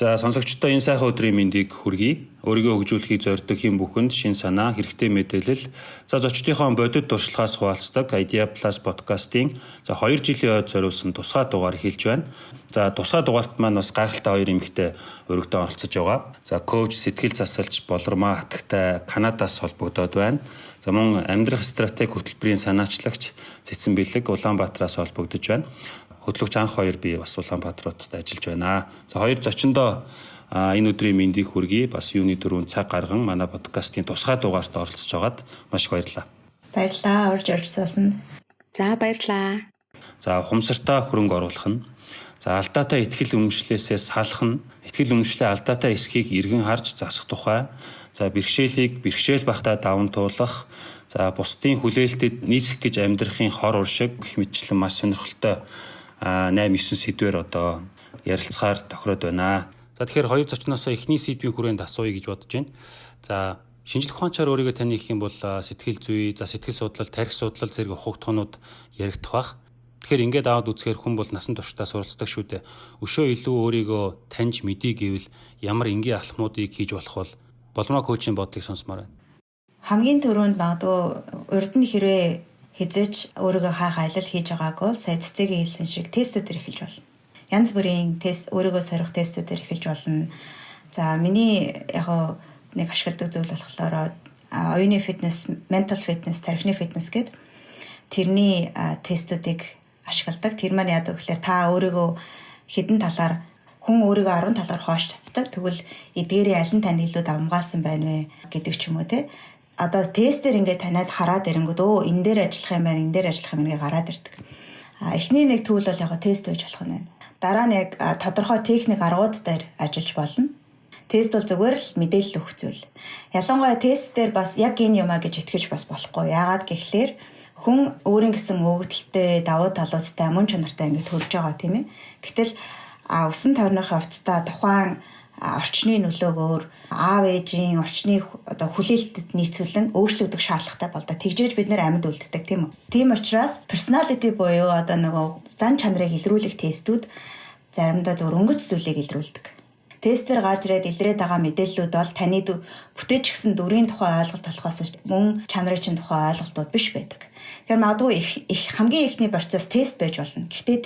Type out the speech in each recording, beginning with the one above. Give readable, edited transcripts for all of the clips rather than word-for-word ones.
За, сонсогчдоо энэ сайхан өдрийн мэндийг хүргэе. Өөрийгөө хөгжүүлэхийг зорддог хэн бүхэнд шин санаа, хэрэгтэй мэдээлэл, за зочдынхоо бодит туршлагаас хуваалцдаг Idea Plus подкастын за 2 жилийн ойд зориулсан тусгай дугаар эхэлж байна. За, тусгай дугаарт маань бас гайхалтай хоёр эмэгтэй уригдаа оролцож байгаа. За, коуч, сэтгэл засалч Болормаа Хатагтай Канадаас холбогдоод байна. За, мөн амьдрах стратеги хөтөлбөрийн санаачлагч Цэцэн Бэлэг Улаанбаатараас холбогдож байна. Хөтлөгч анх хоёр би бас Улаанбаатар хотод ажиллаж байна. За, хоёр зочиндоо энэ өдрийн мэндийг хүргэе. Бас юуны дөрөв цаг гарган манай подкастын тусгай дугаарт оролцож байгаад маш их баярлалаа. Баярлалаа. Урьж оролцсон. За, баярлалаа. За, ухамсартаа хөрөнгө оруулах нь, за, алдаатай итгэл үнэмшлээсээ салах нь, итгэл үнэмшлээ алдаатай эсхийг эргэн харж засах тухай, за, бэрхшээлийг бэрхшээл багтаа даван туулах, за, бусдын хүлээлтэд нийцэх гэж амьдрахын хор уршиг гэх мэтчлэн маш сонирхолтой 8 9 сэдвээр одоо ярилцахаар тохироод байна. За, тэгэхээр хоёр зочноосоо эхний сэдвийн хүрээнд асууя гэж бодож байна. За, шинжлэх ухаанчаар өөрийгөө таних юм бол сэтгэл зүй, за, сэтгэл судлал, тархи судлал зэрэг ухагтхуунууд яригдах бах. Тэгэхээр ингээд аваад үзэхээр хүн бол насан туршдаа суралцдаг шүү дээ. Өшөө илүү өөрийгөө таньж мэдье гэвэл ямар энгийн алхмуудыг хийж болох бол Болмоо коучийн бодлыг сонсомоор байна. Хамгийн түрүүнд магадгүй урд нь хэрвээ хэзээ ч өөрийгөө хайх аялал хийж байгаагүй, сая Цэцэгийн хэлсэн шиг тестүүдээр эхэлж болно. Янз бүрийн тест, өөрийгөө сорих тестүүдээр эхэлж болно. За, миний яг нэг ашигладаг зүйл болохоор оюуны фитнес, mental fitness, тархины фитнес гэдэг тэрний тестүүдийг ашигладаг. Тэр маань яадаг гэхээр та өөрийгөө хэдэн талаар, хүн өөрийгөө 10 талаар хувааж чаддаг. Тэгвэл эдгээрийн аль нь танд илүү давамгайлсан байна вэ гэдэг ч юм уу, те. Одоо тестээр ингээд таниад хараад ирэнгүүт өө, энэ дээр ажиллах юм байна, энэ дээр ажиллах юм ингээ гараад ирдэг. А эхний нэг tool бол яг тест байж болох нь байна. Дараа нь яг тодорхой техник аргууд дээр ажиллаж болно. Тест бол зүгээр л мэдээлэл өгөх зүйл. Ялангуяа тест дээр бас яг энэ юм а гэж итгэж бас болохгүй. Яагаад гэхлээр хүн өөрийн гэсэн өгөгдөлтэй, давуу талуудтай, мөн чанартай ингээд төрж байгаа, тийм ээ. Гэтэл усан тойрныхоо хувьцаа тухайн орчны нөлөөгөөр, аав ээжийн орчны одоо хүлээлтэд нийцүүлэн өөрчлөгдөх шаардлагатай болдог. Тэгжээж бид нэр амьд үлддэг, тийм үү? Тийм учраас personality буюу одоо нөгөө зан чанарыг илрүүлэх тестүүд заримдаа зөвхөн өнгөц зүйлийг илрүүлдэг. Тестээр гарч ирээд илрээд байгаа мэдээллүүд бол таны бүтээчихсэн дүрийн тухай ойлголт болохоос мөн чанарын чинь тухай ойлголтууд биш байдаг. Тэгэхээр магадгүй их хамгийн эхний процесс тест байж болно. Гэхдээ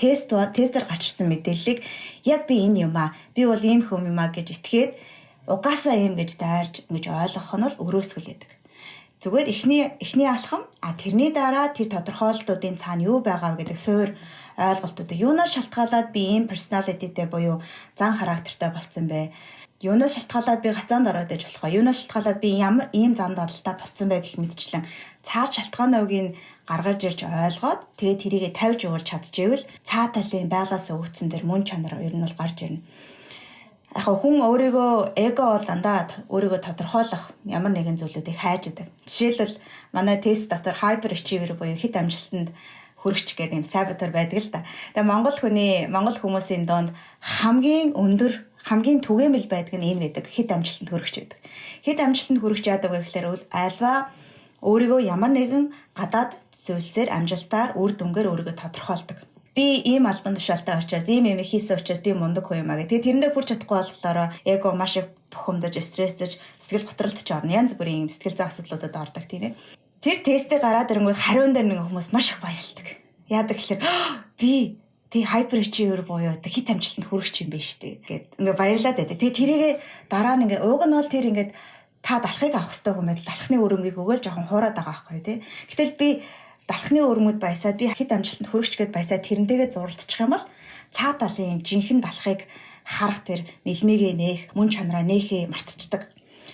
тестээр гарч ирсэн мэдээллийг яг би энэ юм аа, би бол ийм хүм юм аа гэж итгээд угаасаа ийм гэж дайрж ингэж ойлгох нь бол өрөөсгөл байдаг. Зүгээр эхний алхам, а тэрний дараа тэр тодорхойлолтуудын цаана юу байгаа вэ гэдэг суур ойлголтууд, юунаас шалтгаалаад би ийм personality тэй буюу зан характертай болцсон бэ? Юунаас шалтгаалаад би гацаанд ороод иж болох вэ? Юунаас шалтгаалаад би ямар ийм зан дадалтай болцсон бэ гэх мэтчлэн цаад шалтгааныг гаргаж ирж ойлгоод, тэгээд тэрийгэ тавьж өгүүлж чадчихвэл цаад талын байглаас өгөгдсөн тэр мөн чанар ер нь бол гарч ирнэ. Яг хүн өөрийгөө, эго бол дандаа өөрийгөө тодорхойлох ямар нэгэн зүйлүүдийг хайж идэг. Жишээлбэл, манай тест дотор hyper achiever буюу хэт амжилтанд хүрэгч гэдэг юм saboteur байдаг л да. Тэгээ Монгол хүний, Монгол хүмүүсийн дунд хамгийн өндөр, хамгийн түгээмэл байдаг нь энэ байдаг. Хэт амжилтанд хүрэгч байдаг. Хэт амжилтанд хүрэгч яадаг вэ гэхээр альва өөрийгөө ямар нэгэн гадаад зүйлсээр, амжилтаар, үр дүнгээр өөрийгөө тодорхойлдог. Би ийм албан тушаалтай учраас, ийм юм хийсэн учраас би мундаг хүн юм а гэх. Тэгээ тэрэндээ хүрч чадахгүй болохоор эго маш их бухимдаж, стрессдэж, сэтгэл готролд ч орно. Янз бүрийн сэтгэл зүйн асуудлуудад ордог, тийм ээ. Тэр тестээ гараад ирэнгүүт хариун дээр нэг хүмүүс маш их баярлдаг. Яадаг гэхээр би тий hyper achiever буюу хэт амжилтанд хүрэх юм биш үү гэд ингээ баярлаад байдаг. Тэгээ тэрийгээ дараа нь ингээ уг нь бол тэр ингээд та далхыг авах хэрэгтэй хүн байдал далхны өрөмгийг өгөөл жоохон хуураад байгаа байхгүй, тий. Гэтэл би далхны өрөмөд баясаад, би хэт амжилтанд хүрэх гээд баясаад тэрнтэйгээ зуралдчих юм бол цаад талын жинхэнэ далхыг харах тэр мэлмигээ нээх, мөн чанараа нээхээ мартчихдаг.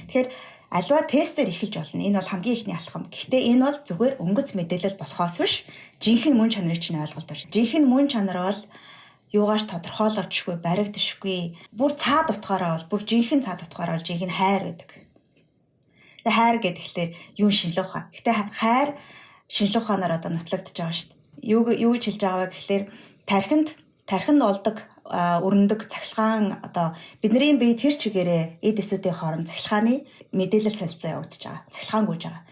Тэгэхээр альва тестээр эхэлж болно. Энэ бол хамгийн эхний алхам. Гэхдээ энэ бол зүгээр өнгөц мэдээлэл болохоос биш, жинхэнэ мөн чанарыг чинь ойлголт биш. Жинхэнэ мөн чанар бол юугаарч тодорхойлогдшгүй, баригдшгүй. Бүр цаад утгаараа бол, бүр жинхэнэ цаад утгаараа бол жинхэнэ хайр байдаг. Тэгээ хайр гэхээр юун шинжлэх ухаан. Гэтэ хайр шинжлэх ухаанаар одоо нотлогдож байгаа шүү дээ. Юу гэж хэлж байгаа вэ гэхээр тархинд болдог өрнөдөг цахилгаан, одоо бидний бие тэр чигээрээ эд эсүүдийн хооронд цахилгааны мэдээлэл солилцоо явагдаж байгаа. Цахилгаан гүйж байгаа.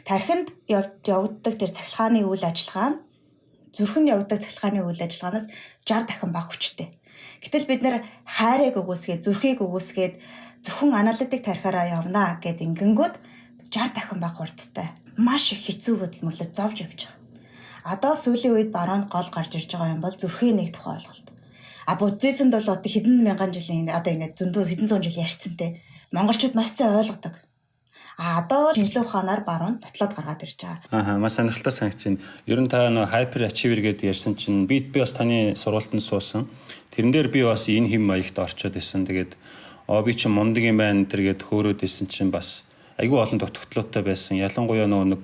Тархинд явагддаг тэр цахилгааны үйл ажиллагаа нь зүрхэнд явагддаг цахилгааны үйл ажиллагаанаас 60 дахин бага хүчтэй. Гэтэл бид нэр хайрыг үгүйсгээд, зүрхийг үгүйсгээд зөвхөн аналитик тарихаараа явна гэд ингэнгүүт 60 дахин баг хурдтай. Маш их хэцүү хөдөлмөрлөж зовж явж байгаа. Одоо сүүлийн үед баруунд гол гарч ирж байгаа юм бол зүрхийн нэг тухай ойлголт. А буддизмд бол одоо хэдэн мянган жилийн одоо ингээд зөндөө хэдэн зуун жил ярьцантэй. Монголчууд маш сайн ойлгодог. А одоо шинжлэх ухаанаар баруунд батлаад гаргаад ирж байгаа. Ааха, маш сонирхолтой санагч байна. Ер нь та нөө hyper achiever гэдээ ярьсан чинь би бас таны сургалтанд суусан. Тэрэн дээр би бас энэ хэм маягт орчод исэн. Тэгээд би чинь мундаг юм байна тэргээд хөөрөөд исэн чинь бас айгүй олон дутагдлуудтай байсан. Ялангуяа нөгөө нэг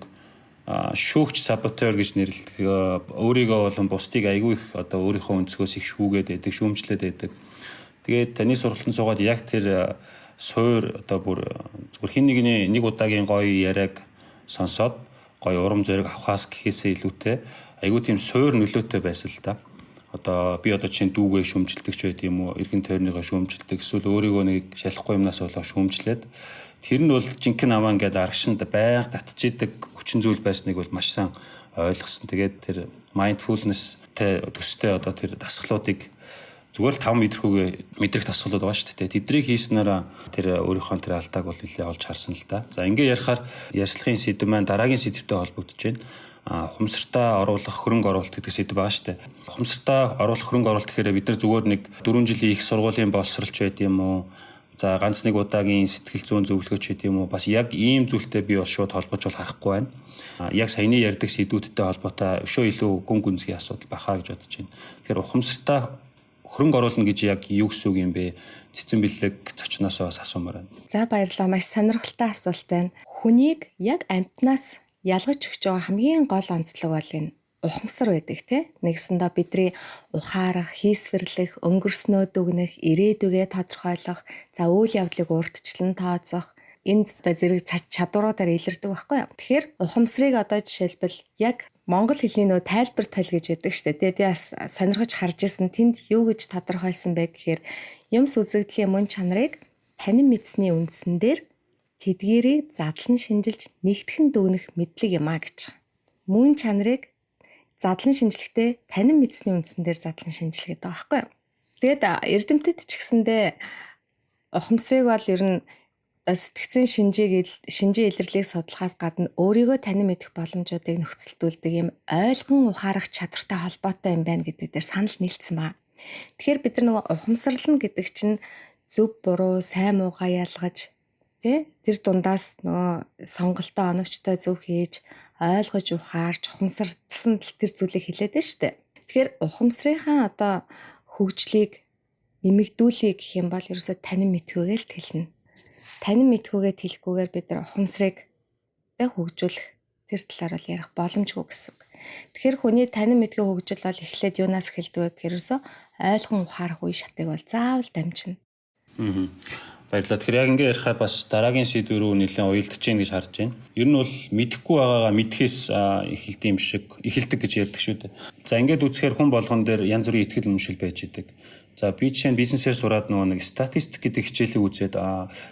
шүүгч saboteur гэж нэрлэдэг, өөрийгөө болон бусдыг айгүй их одоо өөрийнхөө өнцгөөс их шүүгээд байдаг, шүүмжлээд байдаг. Тэгээд таны сургалтанд суугаад яг тэр суур одоо бүр зүгээр хин нэгний нэг удаагийн гоё яриаг сонсоод гоё урам зориг авахаас гэхээсээ илүүтэй айгүй тийм суур нөлөөтэй байсан л да. Одоо би одоо чинь дүүгээ шүмжилдэг ч байд юм уу, эргэн тойрныгоо шүүмжилдэг, эсвэл өөрийгөө нэг шалахгүй юмнаас болоо шүүмжлээд тэр нь бол жинхэнэ намаа ингээд аргашинд байнга татчихийдэг хүчин зүйл байсныг бол маш сайн ойлгосон. Тэгээд тэр mindfulness тэй төстэй одоо тэр дасгалуудыг зүгээр л 5 мэдрэхүүгээ мэдрэх дасгалууд байгаа шүү дээ. Тэднийг хийснээр тэр өөрийнхөө тэр алдааг бол нэлээ олж харсан л да. За, ингээ ярихаар ярьцлагын сэдэв маань дараагийн сэдвтэй холбогдож байна. Ухамсартаа оруулах хөрөнгө оруулалт гэдэг сэдэв байгаа шүү дээ. Ухамсартаа оруулах хөрөнгө оруулалт гэхээр бид нар зүгээр нэг 4 жилийн их сургуулийн боловсролч байд юм уу? За, ганц нэг удаагийн сэтгэл зүйн зөвлөгөөч гэдэг юм уу? Бас яг ийм зүйлтэй би бас шууд холбож бол харахгүй байна. Яг саяны ярьдаг сэдвүүдтэй холбоотой өшөө илүү гүн гүнзгий асуудал бахаа гэж бодож байна. Тэгэхээр ухамсартаа хөрөнгө оруулна гэж яг юу гэсэн үг юм бэ? Цэцэн бэлэг зочноосоо бас асуумаар байна. За, баярлалаа. Маш сонирхолтой асуулт байна. Хүнийг яг амьтнаас ялгаж өгч байгаа хамгийн гол онцлог бол энэ ухамсар байдаг, тий. Нэгсэндээ бидний ухаарах, хийсвэрлэх, өнгөрснөө дүгнэх, ирээдүгээ тодорхойлох, за үйл явдлыг урдчлан тооцох энэ одоо зэрэг чадваруудаар илэрдэг байхгүй юу? Тэгэхээр ухамсарыг одоо жишээлбэл яг монгол хэлний нөө тайлбар тал гэж байдаг штэ, тий. Би бас сонирхож харж исэн, тэнд юу гэж тодорхойлсон бэ гэхээр юмс үзэгдлийн мөн чанарыг танин мэдсэний үндсэн дээр тэдгээрийг задлан шинжилж нэгтгэн дүгнэх мэдлэг юм а гэж. Мөн чанарыг задлан шинжилгэхдээ танин мэдсэний үндсэн дээр задлан шинжилгээд байгаа байхгүй юу? Тэгээд эрдэмтэд ч гэсэндээ ухамсарыг бол ер нь сэтгцэн шинжийг шинжийн илэрлийг судлахаас гадна өөрийгөө танин мэдэх боломжуудыг нөхцөлдүүлдэг юм ойлгон ухаарах чадвартай холбоотой юм байна гэдэг дээр санал нийлцсэн байна. Тэгэхээр бид нар нөгөө ухамсарлана гэдэг чинь зөв буруу, сайн муугаа ялгаж, тий, тэр дундаас нөгөө сонголтоо оновчтой зөв хийж ойлгож ухаарч ухамсарласан тэр зүйлийг хэлээд байна шүү дээ. Тэгэхээр ухамсарынхаа одоо хөгжлийг нэмэгдүүлэе гэх юм бол ерөөсөө танин мэдхүйгээ л тэлнэ. Танин мэдхүйгээ тэлэхгүйгээр бид нар ухамсарыг тэ хөгжүүлэх тэр талаар бол ярих боломжгүй гэсэн үг. Тэгэхээр хүний танин мэдхүй хөгжил бол эхлээд юунаас эхэлдэг вэ гэхээр ерөөсөө ойлгон ухаарах үе шатыг бол заавал дамжина. Баярлалаа. Тэгэхээр яг ингэ ярихаар бас дараагийн сэдв рүү нэлээд уялдаж гин гэж харж байна. Ер нь бол мэдэхгүй байгаагаа мэдэхээс эхэлдэг юм шиг эхэлдэг гэж ярьдаг шүү дээ. За, ингээд үзэхээр хүн болгон дээр янз бүрийн итгэл үнэмшил байж идэг. За, би жишээ нь бизнесээр сураад нөгөө нэг статистик гэдэг хичээлийг үзээд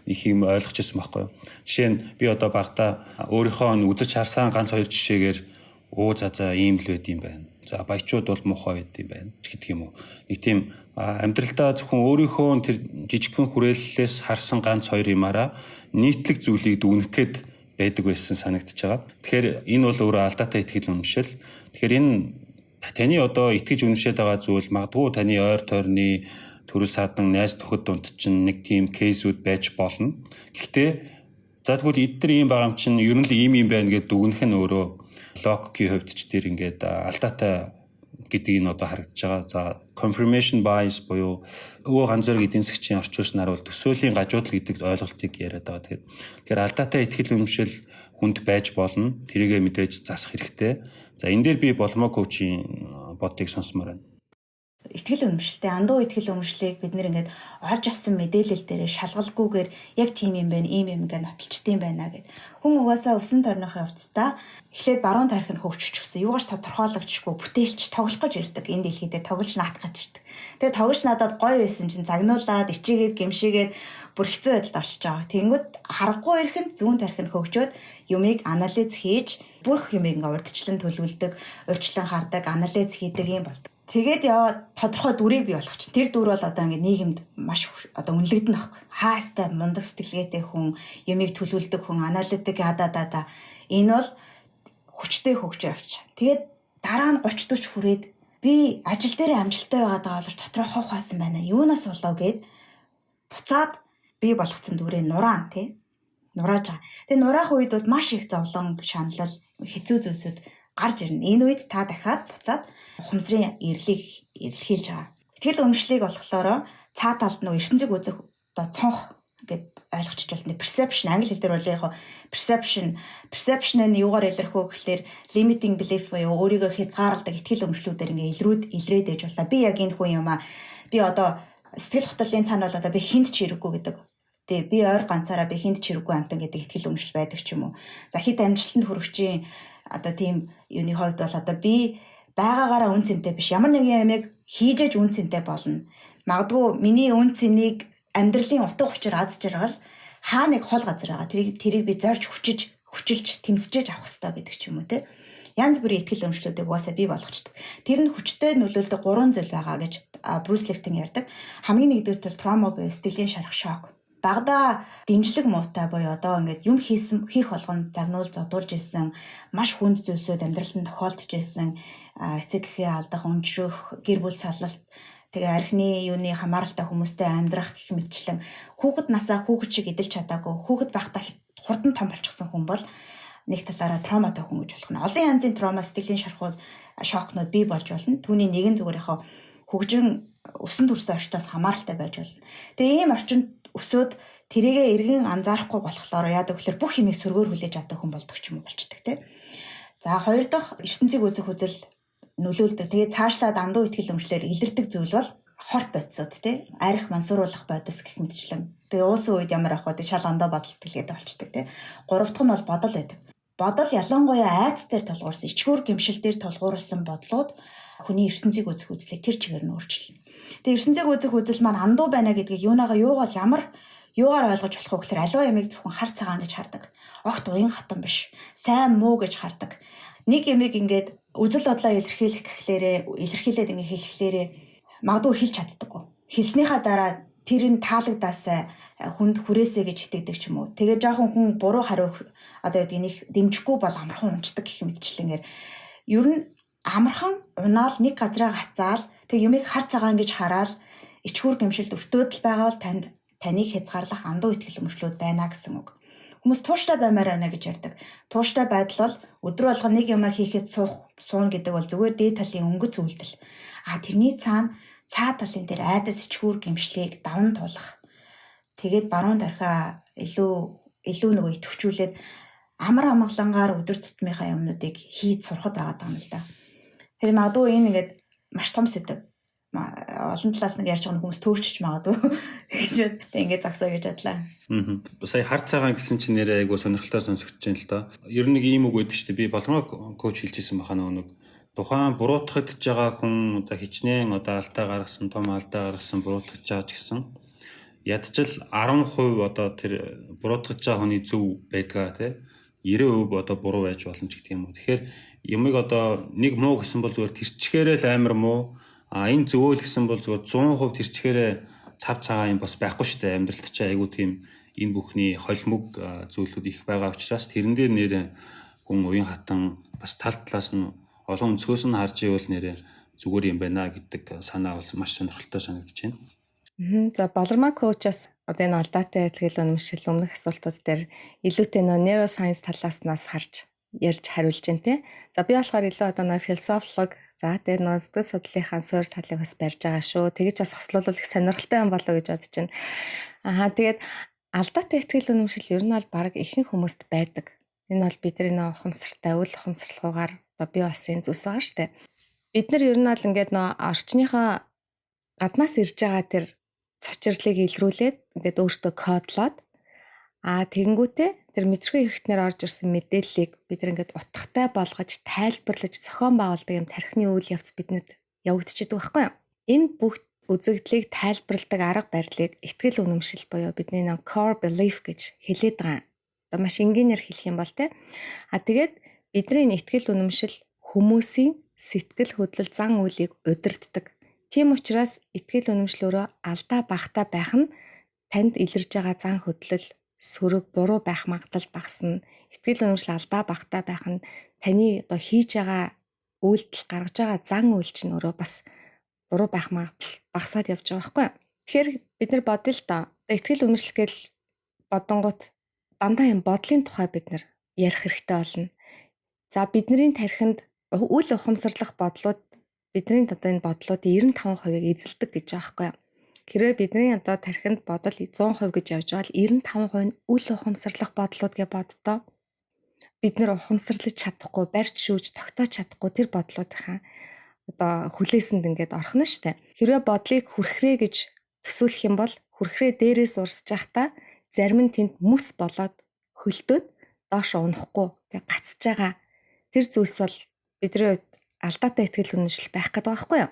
их юм ойлгож ирсэн байхгүй юу. Жишээ нь би одоо багадаа өөрийнхөө үзэж харсан ганц хоёр жишээгээр өө за ийм л байд юм байна. За, баячууд бол муухай байд юм байна гэдэг юм уу. Нэг тийм амьдралдаа зөвхөн өөрийнхөө тэр жижигхэн хүрээллээс харсан ганц хоёр юмараа нийтлэг зүйлийг дүгнэх гээд байдаг байсан санагдаж байгаа. Тэгэхээр энэ бол өөрөө алдаатай итгэл үнэмшил. Тэгэхээр энэ таны одоо итгэж үнэмшээд байгаа зүйл магадгүй таны ойр тойрны төрөл садан найз нөхөд дунд чинь нэг тийм кейсүүд байж болно. Гэхдээ за тэгвэл эдгээр ийм байгаа юм чинь ер нь л ийм юм байна гэдээ дүгнэх нь өөрөө логикийн хувьд ч тэр ингээд алдаатай гэдгийг нь одоо харагдаж байгаа. За, confirmation bias буюу өвөө ганц зэрэг эдийн засгчийн орчуулснаар бол төсөөлийн гажуудал гэдэг ойлголтыг яриад байгаа. Тэгэхээр алдаатай итгэл үнэмшил хүнд байж болно. Тэрийгэ мэдээж засах хэрэгтэй. За, энэ дээр би болмоо коучийн бодлыг сонсомоор байна. Итгэл үнэмшилтэй андуу итгэл үнэмшлийг бид нэр ингээд олж авсан мэдээлэл дээр шалгалгүйгээр яг тийм юм байна, ийм юм ингээд нотолчтой юм байна гэд. Хүн угаасаа өсөн тойрныхоо явцдаа эхлээд баруун тарих нь хөгжчихсөн. Юугаарч тодорхойлогдчихгүй бүтээлч тоглох гэж ирдэг. Энэ дэлхийдээ тоглож наадах гэж ирдэг. Тэгээ тоглож надад гоё байсан чинь загнуулаад, ичээгээд, гимшигээд бүр хэцүү байдалд орчиж байгаа. Тэнгүүд харахгүй ирэх нь зүүн тарих нь хөгжөөд юмыг анализ хийж, бүрх юмыг ингээд урдчлан төлөвлөдөг, урьдчилан хардаг, анализ хийдэг юм болдог. Тэгээд яваад тодорхой дүрийг бий болгочих. Тэр дүр бол одоо ингээд нийгэмд маш одоо үнэлэгдэнэ байхгүй. Хаастай мундаг сэтгэлгээтэй хүн, юмыг төлөвлөдөг хүн, аналитик ада да да. Энэ бол хүчтэй хөгжиж явчих. Тэгээд дараа нь 30 40 хүрээд би ажил дээр амжилттай байгаад байгаа боловч дотроо хов хаасан байна. Юунаас болов гэд буцаад бий болгоцсон дүрээ нураана тий. Нурааж байгаа. Тэгээ нураах үед бол маш их зовлон, шаналл, хэцүү зүйлсүүд гарч ирнэ. Энэ үед та дахиад буцаад ухамсарын эрлийг эрэлхийлж байгаа. Итгэл үнэмшлийг болохоор цаа талд нөгөө ертөнцийг үзэх одоо цонх гэд ойлгочих болно. Perception, англи хэл дээр бол яг perception нь юугаар илэрх вэ гэхлээр limiting belief буюу өөрийгөө хязгаарладаг итгэл үнэмшлүүдээр ингээ илрээд ээж боллоо. Би яг энэ хүн юм аа. Би одоо сэтгэл хөдлөлийн цаана бол одоо би хүнд ч хэрэггүй гэдэг. Тэгээ би ойр ганцаараа би хүнд ч хэрэггүй амтан гэдэг итгэл үнэмшил байдаг ч юм уу. За, хэд амжилтанд хүрэхчийн одоо тийм юуны хувьд бол одоо би байгаагаараа үн цэнтэй биш. Ямар нэгэн юмыг хийжээж үн цэнтэй болно. Магадгүй миний үн цэнийг амьдралын утга учир, аз жаргал хаа нэг хол газар байгаа. Тэрийг би зорж хүчиж, хүчилж, тэмцэж авах хэрэгтэй гэдэг ч юм уу те. Янз бүрийн итгэл үнэмшлүүдийг угаасаа бий болгочдөг. Тэр нь хүчтэй нөлөөлдөг гурван зүйл байгаа гэж Брюс Лифтон ярьдаг. Хамгийн нэгдүгürt бол trauma буюу сэтгэлийн шарах, шок. Багадаа дэмжлэг муутай буюу одоо ингээд юм хийсэн хийх болгонд загнуул зодуулж исэн, маш хүнд зүйлсүүд амьдралд нь тохиолдож исэн, эцэг эхээ алдах, өнжрөх, гэр бүл салалт, тэгээ архины юуны хамааралтай хүмүүстэй амьдрах гэх мэтчлэн хүүхэд насаа хүүхэд шиг эдэлж чадаагүй, хүүхэд байхдаа хурдан том болчихсон хүн бол нэг талаараа trauma тай хүн гэж болох нь. Олон янзын trauma, сэтгэлийн шархууд, шокнууд бий болж болно. Түүний нэгэн зүгээр яг хөгжин өсөн төрсөн орчноос хамааралтай байж болно. Тэгээ ийм орчинд өсөөд тэрийгэ эргэн анзаарахгүй болохоор яадаг гэхээр бүх юмыг сөргөөр хүлээж авдаг хүн болдог ч юм уу болчдөг те. За, хоёр дахь ертөнцийг үзэх үзэл нөлөөлдөг. Тэгээ цаашлаад андуу итгэл үнэмшлээр илэрдэг зүйл бол хорт бодисууд те. Арх мансууруулах бодис гэх мэтчлэн. Тэгээ уусан үед ямар ах вэ? Шал андаа бодол сэтгэлгээтэй болчдөг те. Гурав дахь нь бол бодол байдаг. Бодол, ялангуяа айдас дээр тулгуурсан, ичгүүр гэмшил дээр тулгуурласан бодлууд хүний ертөнцийг үзэх үзлийг тэр чигээр нь өөрчилнө. Тэгээ ертөнцийг үзэх үзэл маань андуу байна гэдгийг юунаагаа юугаар ямар юугаар ойлгож болох вэ гэхээр аливаа юмыг зөвхөн хар цагаан гэж хардаг. Огт уян хатан биш. Сайн муу гэж хардаг. Нэг юмыг ингээд үзэл бодлоо илэрхийлэх гэхлээрээ, илэрхийлээд ингээд хэлэхлээрээ магадгүй хэлж чаддаггүй. Хэлснийхаа дараа тэр нь таалагдаасай, хүнд хүрээсэй гэж итгэдэг ч юм уу. Тэгээ жоохон хүн буруу хариу одоо гэдэг нэг дэмжихгүй бол амархан унцдаг гэх мэтчлэнгээр ер нь амархан унаал, нэг газраа гацаал, тэг юмыг хар цагаан гэж хараал, ичгүүр гэмшилд өртөөд л байгаа бол танд таныг хязгаарлах андуу итгэл үнэмшлүүд байна гэсэн үг. Хүмүүс тууштай баймаар байна гэж ярьдаг. Тууштай байдал бол өдөр болгон нэг юмаа хийхэд суух, суун гэдэг бол зүгээр дээд талын өнгөц үйлдэл. А тэрний цаана цаа талын дээр айдас, ичгүүр гэмшлийг даван туулах. Тэгээд баруун тархиа илүү илүү нөгөө идэвхжүүлээд амар амгалангаар өдөр тутмынхаа юмнуудыг хийж сурахад байгаа юм л да. Тэр магадгүй энэ ингээд маш том сэдэв. Олон талаас нэг ярьж байгаа хүмүүс төөрчж магадгүй гэж тэг ингээд зогсоо гэж бодлаа. Аа. Сая хар цагаан гэсэн чинь нэрээ айгуу сонирхолтой сонсогдож байна л доо. Ер нь нэг ийм үг байдаг шүү дээ. Би Болмоо coach хэлжсэн баха, нэг тухайн буруутгагдж байгаа хүн одоо хичнээн одоо алдаа гаргасан, том алдаа гаргасан, буруутгаж байгаа ч гэсэн ядчил 10% одоо тэр буруутгаж байгаа хүний зөв байдгаа тий, 90% одоо буруу байж болно ч гэдэг юм уу. Тэгэхээр юмыг одоо нэг муу гэсэн бол зүгээр тэрчгээрээ л амар муу. А энэ зөвөөл гэсэн бол зүгээр 100% тэрчгээрээ цав цагаан юм бас байхгүй шүү дээ. Амьдралд чи айгуу тийм энэ бүхний холимог зүйлүүд их байгаа учраас тэрэн дээр нэр хүн уян хатан бас тал талаас нь олон өнцгөөс нь харж ивэл нэрээ зүгээр юм байна гэдэг санаа бол маш сонирхолтой санагдаж байна. За, Болормаа coach аас одоо энэ алдаатай итгэл үнэмшил өмнөх асуултууд дээр илүүтэй нөө neuroscience талаас нас харж ярьж хариулж байна те. За, би болохоор илүү одоо нөө философлог, за тэгээ нөө сэтгэл судлалынхаа суурь талыг бас барьж байгаа шүү. Тэгэж бас хослуулвал их сонирхолтой юм болоо гэж бодож байна. Аа, тэгээд алдаатай итгэл үнэмшил ер нь бол баг ихэнх хүмүүст байдаг. Энэ бол бидний нөө ухамсартай үл ухамсарлахгүйгээр одоо бий болсон зүйлс байгаа шүү дээ. Бид нар ер нь бол ингээд нөө орчныхоо гаднаас ирж байгаа тэр цочрлыг илрүүлээд ингээд өөртөө кодлоод, тэгэнгүүтээ тэр мэдрэхүй хэрэгтнээр орж ирсэн мэдээллийг бид нар ингээд утгатай болгож тайлбарлаж зохион байгуулдаг юм тархины үйл явц бидэнд явагдчихдаг байхгүй юу? Энэ бүх үзэгдлийг тайлбарладаг арга барилыг итгэл үнэмшил буюу бидний нэг core belief гэж хэлээд байгаа. Одоо маш энгийнээр хэлэх юм бол те. А тэгээд бидний итгэл үнэмшил хүмүүсийн сэтгэл хөдлөл, зан үйлийг удирддаг. Тийм учраас итгэл үнэмшил өөрөө алдаа багатай байх нь танд илэрж байгаа зан хөдлөл сөрөг буруу байх магадлал багасна. Итгэл үнэмшил алдаа багатай байх нь таны одоо хийж байгаа үйлдэл, гаргаж байгаа зан үйл чинь өөрөө бас буруу байх магадлал багасаад явж байгаа байхгүй юу? Тэгэхээр бид нар бодъё л доо. Итгэл үнэмшил гэж бодонгууд дандаа юм бодлын тухай бид нар ярих хэрэгтэй болно. За, бидний тархинд үл ухамсарлах бодлууд бидний одоо энэ бодлуудын 95%-ийг эзэлдэг гэж байгаа байхгүй юу? Хэрвээ бидний одоо тархинд бодол 100% гэж явж байгаа бол 95% нь үл ухамсарлах бодлууд гэж боддоо. Бид нар ухамсарлаж чадахгүй, барьж шүүж тогтоож чадахгүй тэр бодлуудынхаа одоо хүлээсэнд ингээд орох нь штэ. Хэрвээ бодлыг хүрхрээ гэж төсөөлөх юм бол хүрхрээ дээрээс урсж байхдаа зарим нь тэнд мүс болоод хөлтөөд доош унахгүй тэг гацж байгаа. Тэр зүйлс бол бидний хувьд алдаатай итгэл үнэмшил байх гэдэг байгаа байхгүй юу?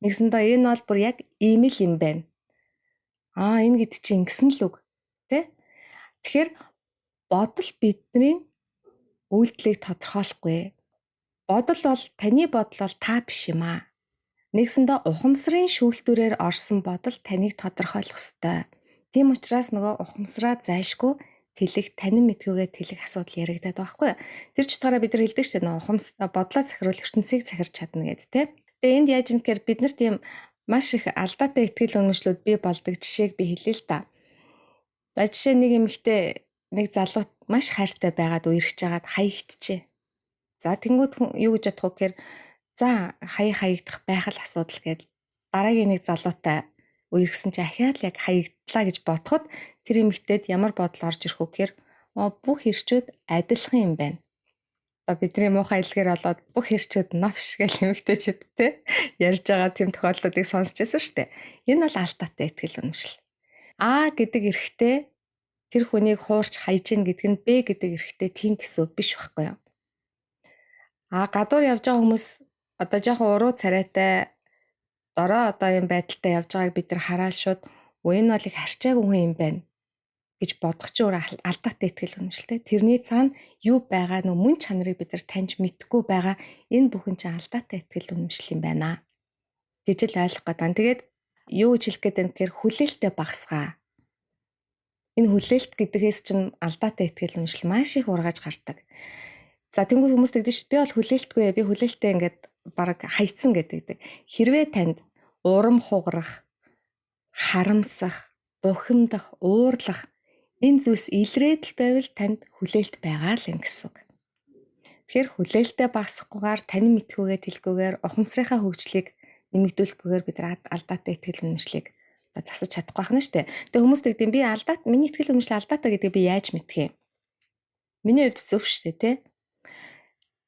Нэгсэндээ энэ бол бүр яг ийм л юм байна. Аа, энэ гэд чи ингэсэн л үг. Тэ? Тэгэхээр бодол бидний үйлдэлийг тодорхойлохгүй. Бодол бол таны бодол бол та биш юм аа. Нэгсэндээ ухамсарын шүүлтүүрээр орсон бодол таныг тодорхойлох ёстой. Тийм учраас нөгөө ухамсараа зайлшгүй тэлэх, танин мэдхүйгээ тэлэх асуудал яригадаад байгаа байхгүй юу? Тэр ч утгаараа бид нар хэлдэг шүү дээ, нөгөө ухамс бодлоо захируул ертөнцийг захирч чадна гэд, тэ. Тэгээ энд яаж юм гэхээр бид нар тийм маш их алдаатай итгэл үнэмшлүүд бий болдог жишээг би хэлье л та. За, жишээ, нэг эмэгтэй нэг залуу маш хайртай байгаад үерхэж байгаад хаягдчихэ. За, тэнгүүд юу гэж бодох вэ гэхээр за, хаягдах байх л асуудал гээд дараагийн нэг залуутай үерхсэн чи ахиад л яг хаягдлаа гэж бодоход тэр эмэгтэйд ямар бодол орж ирэх вэ гэхээр бүх эрчүүд адилхан юм байна. Одоо бидний муухай хэлгээр болоод бүх хэрчүүд новш гэх эмэгтэйчүүд те ярьж байгаа тийм тохиолдлуудыг сонсч байсан шүү дээ. Энэ бол алдаатай итгэл үнэмшил. А гэдэг эрэгтэй тэр хүнийг хуурч хайж гин гэдэг нь Б гэдэг эрэгтэй тийм гэсэн үг биш байхгүй юу? А гадуур явж байгаа хүмүүс одоо жоохон уруу царайтай дорой одоо юм байдалтай явж байгааг бид нар хараад шууд энэ бол их харчаагүй хүн юм байна гэж бодох чинь өөр алдаатай итгэл үнэмшилтэй. Тэрний цаана юу байгаа нөө мөн чанарыг бид нар таньж мэдэхгүй байгаа, энэ бүхэн чинь алдаатай итгэл үнэмшил юм байна гэж л ойлгох гэдэг. Тэгээд юу гэж хэлэх гээд байна гэхээр хүлээлтээ багасгаа. Энэ хүлээлт гэдгээс чинь алдаатай итгэл үнэмшил маш их ургаж гардаг. За, тэнгуү хүмүүс тэгдэж шүү, би бол хүлээлтгүй, би хүлээлтээ ингээд бараг хайцсан гэдэг. Хэрвээ танд урам хугарах, харамсах, бухимдах, уурлах энэ зүйлс илрээд л байвал танд хүлээлт байгаа л юм гэсэн үг. Тэгэхээр хүлээлтээ багасгахгүйгээр, тань мэдхүйгээ тэлгүүгээр, ухамсарынхаа хөгжлийг нэмэгдүүлэхгүйгээр бид алдаатай итгэл үнэмшлийг засаж чадахгүй байна шүү дээ. Тэгээ хүмүүс тэгдэм, би алдаа, миний итгэл үнэмшил алдаатай гэдгийг би яаж мэдэх юм? Миний хувьд зөв шүү дээ, тэ?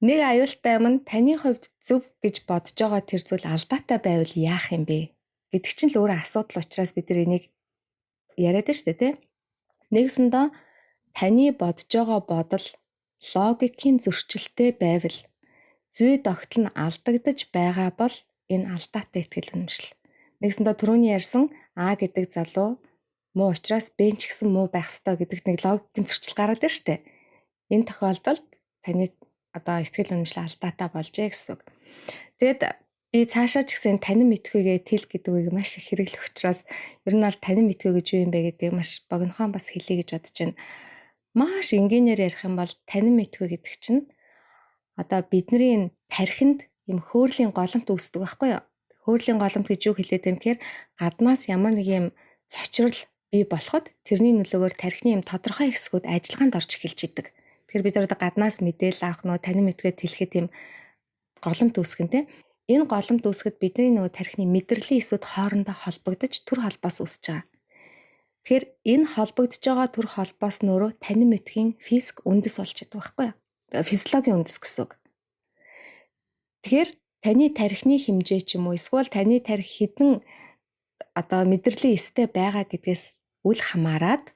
Нэг аюултай юм нь таны хувьд зөв гэж бодож байгаа тэр зүйл алдаатай байвал яах юм бэ гэдэг чинь л өөрөө асуудал учраас бид нар энийг яриад байна шүү дээ, тэ? Нэгсэндээ таны бодож байгаа бодол логикийн зөрчилтэй байвал, зүй тогтол нь алдагдаж байгаа бол энэ алдаатай итгэл үнэмшил. Нэгсэндээ түрүүний ярьсан А гэдэг залуу муу учраас Б ч гэсэн муу байх ёстой гэдэгт нэг логикийн зөрчил гараад байна шүү дээ. Энэ тохиолдолд таны одоо итгэл үнэмшил алдаатай болжээ гэсэн үг. Тэгэд би цаашаа ч гэсэн танин мэдхүйгээ тэл гэдэг үгийг маш их хэрэглэх учраас ер нь бол танин мэдхүй гэж юу юм бэ гэдгийг маш богинохон бас хэлье гэж бодож байна. Маш энгийнээр ярих юм бол танин мэдхүй гэдэг чинь одоо бидний тархинд юм хөөрлийн голомт үүсдэг байхгүй юу? Хөөрлийн голомт гэж юу хэлээд байна гэхээр гаднаас ямар нэг юм цочрол бий болоход тэрний нөлөөгөөр тархины юм тодорхой хэсгүүд ажиллагаанд орж эхэлж идэг. Тэгэхээр бид нар одоо гаднаас мэдээлэл авах нөө танин мэдхүйд тэлэхэд юм голомт үүсгэн тэ. Энэ голомт үүсгэхэд бидний нөгөө тархины мэдрэлийн эсүүд хоорондоо холбогдож төр холбоос үүсэж байгаа. Тэгэхээр энэ холбогдож байгаа төр холбоос нь өөрөө танин мэдхийн физик үндэс болж идэг байхгүй юу? Физиологийн үндэс гэсэн үг. Тэгэхээр таны тархины хэмжээ ч юм уу эсвэл таны тархи хэдэн одоо мэдрэлийн эстэй байгаа гэдгээс үл хамааран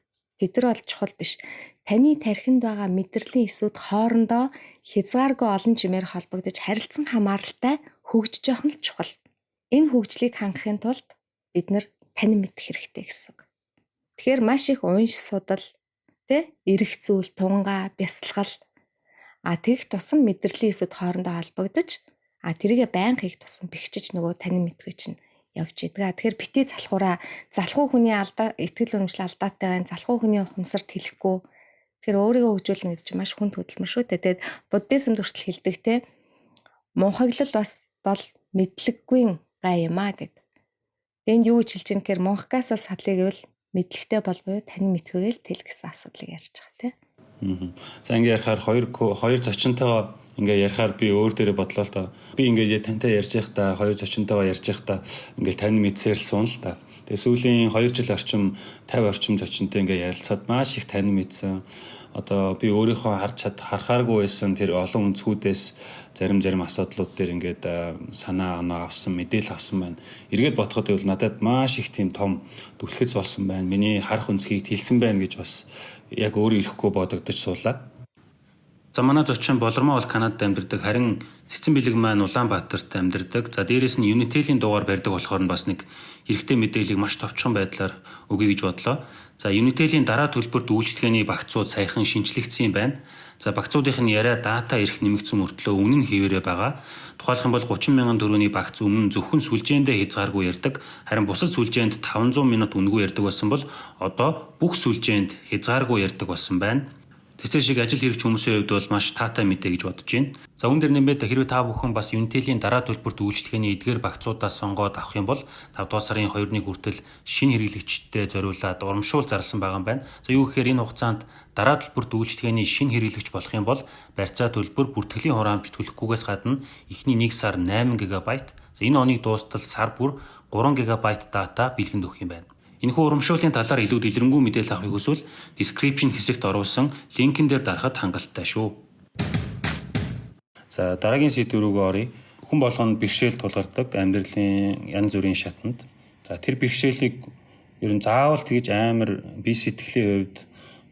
тэд нар бол чухал биш. Таны тархинд байгаа мэдрэлийн эсүүд хоорондоо хязгааргүй олон чимээр холбогдож харилцан хамааралтай хөгжиж явах нь чухал. Энэ хөгжлийг хангахын тулд бид нар танин мэдэх хэрэгтэй гэсэн үг. Тэгэхээр маш их унш судал, тэ, эрэх зүйл, тунгаа, бясалгал, а тэгэх тусам мэдрэлийн эсүүд хоорондоо холбогдож А тэрийгэ байнга хийх тусам бэхжиж нөгөө танин мэдгүй чинь явж идэг. Тэгэхээр бити залхуураа, залхуу хүний алдаа, итгэл үнэмшил алдаатай байна. Залхуу хүний ухамсар тэлэхгүй. Тэгэхээр өөрийгөө хөгжүүлнэ гэдэг чинь маш хүнд хөдөлмөр шүү дээ. Тэгээд буддизмд хүртэл хэлдэг те. Мунхаглал бас бол мэдлэггүй гай юм аа гэд. Энд юу гэж хэлж ийм гэхээр мунхагаас садлыг гэвэл мэдлэгтэй бол буюу тань мэдхүйгээл тэл гэсэн асуудлыг ярьж байгаа тий. За, ингээ ярихаар хоёр зочинтойгоо ингээ ярихаар би өөр дээрээ бодлоо л доо. Би ингээ тантай ярьж байхдаа, хоёр зочинтойгоо ярьж байхдаа ингээ тань мэдсээр л суун л та. Тэгээ сүүлийн 2 жил орчим 50 орчим зочинтой ингээ ярилцаад маш их тань мэдсэн. Одоо би өөрийнхөө харж чад харахааргүй байсан тэр олон өнцгүүдээс зарим зарим асуудлууд дээр ингээд санаа оноо авсан, мэдээлэл авсан байна. Эргээд бодоход бол надад маш их тийм том түлхэц болсон байна. Миний харах өнцгийг тэлсэн байна гэж бас яг өөрөө ирэхгүй бодогдож суулаа. За, манай зочин Болормоо бол Канадад амьдардаг, харин Цэцэн бэлэг маань Улаанбаатарт амьдардаг. За, дээрэс нь Unitel-ийн дугаар барьдаг болохоор нь бас нэг хэрэгтэй мэдээллийг маш товчхон байдлаар өгье гэж бодлоо. За, Unitel-ийн дараа төлбөрт үйлчилгээний багцууд саяхан шинэчлэгдсэн юм байна. За, багцуудын нь яриа дата эрх нэмэгдсэн мөртлөө үнэ нь хэвээрээ байгаа. Тухайлах юм бол 30 мянган төгрөгийн багц өмнө зөвхөн сүлжээндээ хязгааргүй ярьдаг. Харин бусад сүлжээнд 500 минут үнэгүй ярьдаг байсан бол одоо бүх сүлжээнд хязгааргүй ярьдаг болсон байна. Тэсээ шиг ажил хэрэгч хүмүүсийн хувьд бол маш таатай мэдээ гэж бодож байна. За, үүн дээр нэмээд хэрвээ та бүхэн бас Unitel-ийн дараа төлбөрт үйлчилгээний эдгээр багцуудаас сонгоод авах юм бол 5 дугаар сарын 2-ны хүртэл шинэ хэрэглэгчдэд зориулаад урамшуул зарласан байгаа юм байна. За, юу гэхээр энэ хугацаанд дараа төлбөрт үйлчилгээний шинэ хэрэглэгч болох юм бол барьцаа төлбөр, бүртгэлийн хураамж төлөхгүйгээс гадна эхний 1 сар 8 ГБ, за, энэ оныг дуустал сар бүр 3 ГБ дата бэлгэнд өгөх юм байна. Энэхүү урамшууллын талаар илүү дэлгэрэнгүй мэдээлэл авахыг хүсвэл description хэсэгт оруулсан линкэн дээр дарахад хангалттай шүү. За, дараагийн сэдв рүүгээ оръё. Хүн болгоно бэрхшээл тулгардаг амьдралын янз бүрийн шатанд. За, тэр бэрхшээлийг ер нь заавал тэгж амар бие сэтгэлийн хувьд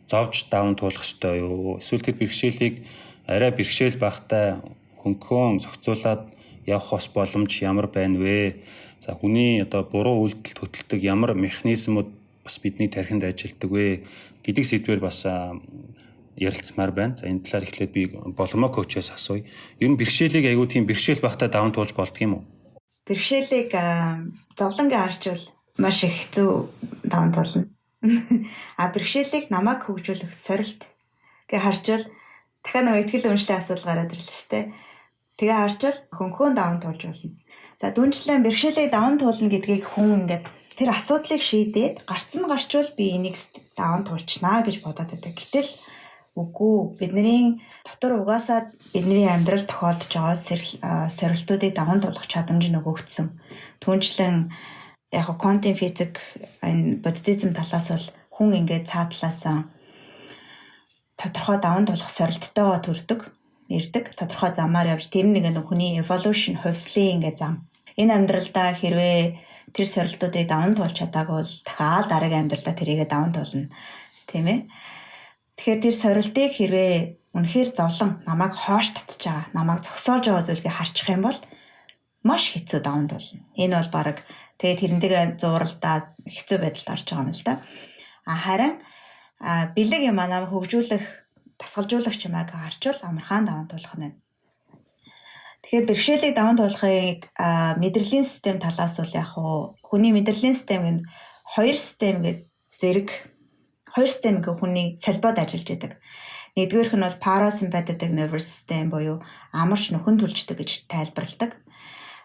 зовж даван туулах ёстой юу? Эсвэл тэр бэрхшээлийг арай бэрхшээл багтай хөнгөн зохицуулаад явах бас боломж ямар байна вэ? За, хүний одоо буруу үйлдэл хөтэлдэг ямар механизмууд бас бидний тархинд ажилладаг вэ гэдэг сэдвээр бас ярилцмаар байна. За, энэ талаар эхлээд би Болмоо коучээс асууя. Ер нь бэрхшээлийг айгүй тийм бэрхшээл багтаа даван туулж болдго юм уу? Бэрхшээлийг зовлонгийн арчвал маш их хэцүү даван туулна. А бэрхшээлийг намайг хөгжүүлэх сорилт гэж харчвал дахиад нэг итгэл үнэмшлийн асуудал гараад ирлээ шүү дээ. Тэгээ харчвал хөнхөн даван туулж болно. За, дүнчлэн бэрхшээлийг даван туулна гэдгийг хүн ингээд тэр асуудлыг шийдээд гарцсан гарчвал би энийг даван туулчнаа гэж бодоод байдаг. Гэтэл үгүй, бидний дотор угаасаа бидний амьдрал тохиолдож байгаа сорилтуудыг даван туулах чадамж нь өгөгдсөн. Түүнчлэн яг квантын физик, энэ буддизм талаас бол хүн ингээд цаа талаасаа тодорхой даван туулах сорилттойгоо төрдөг, ирдэг. Тодорхой замаар явж, тэр нэг нэг хүний evolution, хувьслын ингээд зам. Энэ амьдралдаа хэрвээ тэр сорилтуудыг даван туулж чадаагүй бол дахиад дараагийн амьдралдаа тэрийгэ даван туулна. Тийм ээ. Тэгэхээр тэр сорилтыг хэрвээ үнэхээр зовлон, намайг хоош татж байгаа, намайг зогсоож байгаа зүйлийг харчих юм бол маш хэцүү даван туулна. Энэ бол баг тэгээ тэрнтэйгээ зууралдаа хэцүү байдалд орж байгаа юм л да. А харин бэлэг юм аа хөгжүүлэх, дасгалжуулах чамайг харчвал амархан даван туулах нь байна. Тэгэхээр бэрхшээлийг даван туулахыг мэдрэлийн систем талаас бол яг уу хүний мэдрэлийн систем гэн хоёр систем гэдэг зэрэг, хоёр систем гэх хүний холбоод ажиллаж идэг. Нэгдүгээрх нь бол parasympathetic nervous system буюу амарч нөхөн төлждөг гэж тайлбарладаг.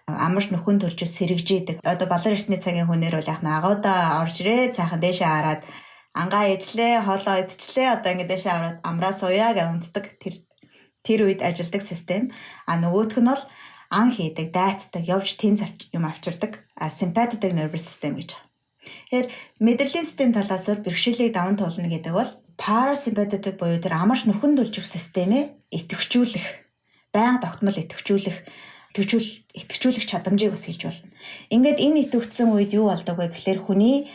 Амарч нөхөн төлж сэрэгжээдэг. Одоо балар эртний цагийн хүнээр бол яг агуудаа орж ирээ, цаахан дээшээ хараад ангаа ижлээ, хоолоо идчлээ, одоо ингэ дээшээ аваад амраа сууя гэж унтдаг, тэр үед ажилдаг систем. А нөгөөх нь бол ан хийдэг, дайтдаг, явж тэм юм авчирдаг. А sympathetic nervous system гэж. Тэгэхээр мэдрэлийн систем талаас бол бэрхшээлийг даван туулна гэдэг бол parasympathetic буюу тэр амарч нөхөн төлжих системээ идэвхжүүлэх, байнга тогтмол идэвхжүүлэх, идэвхжүүлэх чадамжийг бас хэлж болно. Ингээд энэ идэвхжсэн үед юу болдог вэ гэхлээр хүний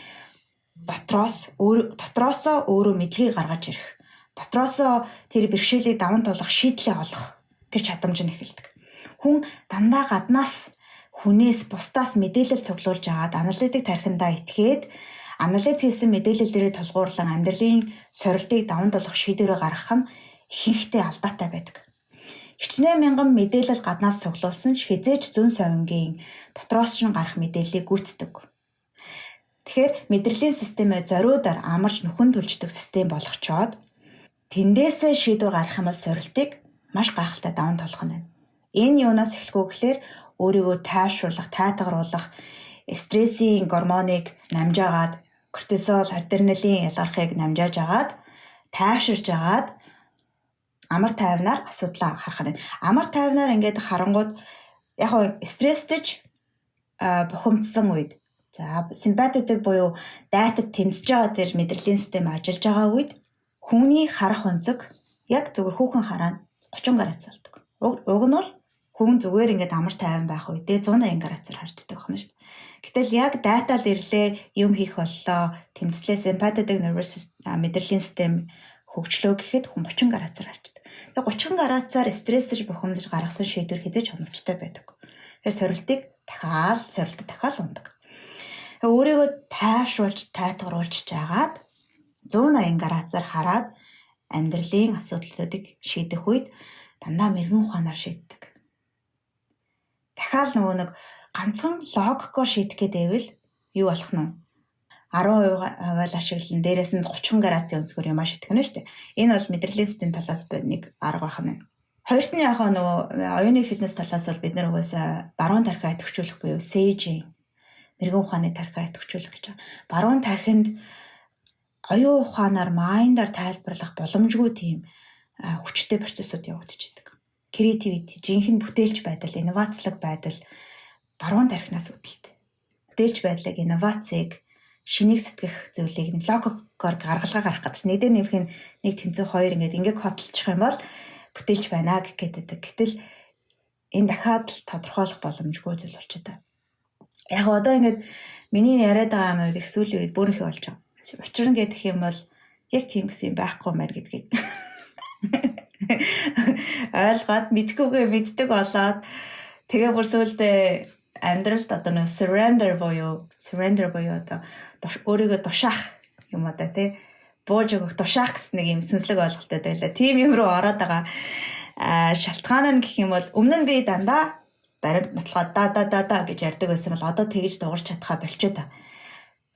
дотроос өөр дотроосоо өөрөө мэдлэгийг гаргаж ирэх. Дотроосоо тэр бэрхшээлийг даван туулах шийдлээ олох тэр чадамж нь эхэлдэг. Хүн дандаа гаднаас, хүнээс, бусдаас мэдээлэл цуглуулж агаад аналитик тархиндаа итгээд, анализ хийсэн мэдээлэлээрээ тулгуурлан амьдралын сорилтыг даван туулах шийдвэрээ гаргах нь ихэнхдээ алдаатай байдаг. Хичнээн мянган мэдээлэл гаднаас цуглуулсан ч хизээч зүүн совингийн дотроос ч гарах мэдээллийг гүйцэтгэв. Тэгэхээр мэдрэлийн системээ зориудаар амарч нөхөн түлждэг систем болгочоод тэндээсээ шийдвэр гаргах юм бол сорилтыг маш гайхалтай даван туулах нь байна. Энэ юунаас эхлэх вэ гэхээр өөрийгөө тайвшруулах, тайтгаруулах, стрессийн гормоныг намжаагаад, кортизол, адреналин ялгархыг намжааж агаад, тайвширж агаад амар тайвнаар асуудлаа харах нь. Амар тайвнаар ингээд харангууд яг нь стресстэй бухимдсан үед, за симпатетик буюу дайтад тэмцэж байгаа тэр мэдрэлийн систем ажиллаж байгаа үед хүний харах өнцөг яг зүгээр хүүхэн хараа 30 градус болдог. Уг нь бол хүн зүгээр ингээд амар тайван байх үедээ 180 градусаар харж байдаг байна шүү дээ. Гэтэл яг дайтал ирлээ, юм хийх боллоо, тэмцлээ, sympathetic nervous мэдрэлийн систем хөгжлөө гэхэд хүн 30 градусаар харж байдаг. Тэгээ 30 градусаар стрессэж бухимдаж гаргасан шийдвэр хэзээ ч оновчтой байдаг. Тэгэхээр сорилтыг дахиад сорилтод дахиад ундаг. Тэгээ өөрийгөө тайвшруулж, тайтгаруулж жагаад 180 градусаар хараад амьдралын асуудлуудыг шийдэх үед дандаа мэрэгэн ухаанаар шийддэг. Дахиад нөгөө нэг ганцхан логикоор шийдэх гээд байвал юу болох нь 10% л ашиглан дээрээс нь 30 градусын өнцгөр юм шийдэх нь шүү дээ. Энэ бол мэдрэлийн систем талаас нэг арга байх нь. Хоёрт нь яг нөгөө оюуны фитнес талаас бол бид нар угаасаа баруун тархиа идэвхжүүлэх буюу сэж мэрэгэн ухааны тархиа идэвхжүүлэх гэж байгаа. Баруун тархинд оюун ухаанаар mind аар тайлбарлах боломжгүй тийм хүчтэй процессууд явагдчихэдэг. Creativity, жинхэнэ бүтээлч байдал, инновацлог байдал баруун тархинаас үүдэлтэй. Бүтээлч байдлыг, инновацийг, шинийг сэтгэх зүйлийг логикоор гаргалгаа гаргах гэдэг. Нэг дээр нэмэх нь 1.2 ингээд ингээд хотолчих юм бол бүтээлч байна гэх гээд байдаг. Гэтэл энэ дахиад л тодорхойлох боломжгүй зүйл болчиход байна. Яг одоо ингээд миний яриад байгаа юм их сүүлийн үед бүрэнхий болж байгаа. Учир нь гэх юм бол яг тийм гэсэн юм байхгүй маар гэдгийг ойлгоод мэдхгүйгээ мэддэг болоод тэгээ бүр сүулдэ амьдралд одоо нэг surrender буюу одоо өөрийгөө тушаах юм одоо тий бууж өгөх, тушаах гэсэн нэг юм сүнслэг ойлголттой байлаа. Тийм юм руу ороод байгаа. Шалтгаан нь гэх юм бол өмнө нь би дандаа баримт нотлохоо да да да да гэж ярьдаг байсан бол одоо тэгж дуурч чадхаа болчиход та.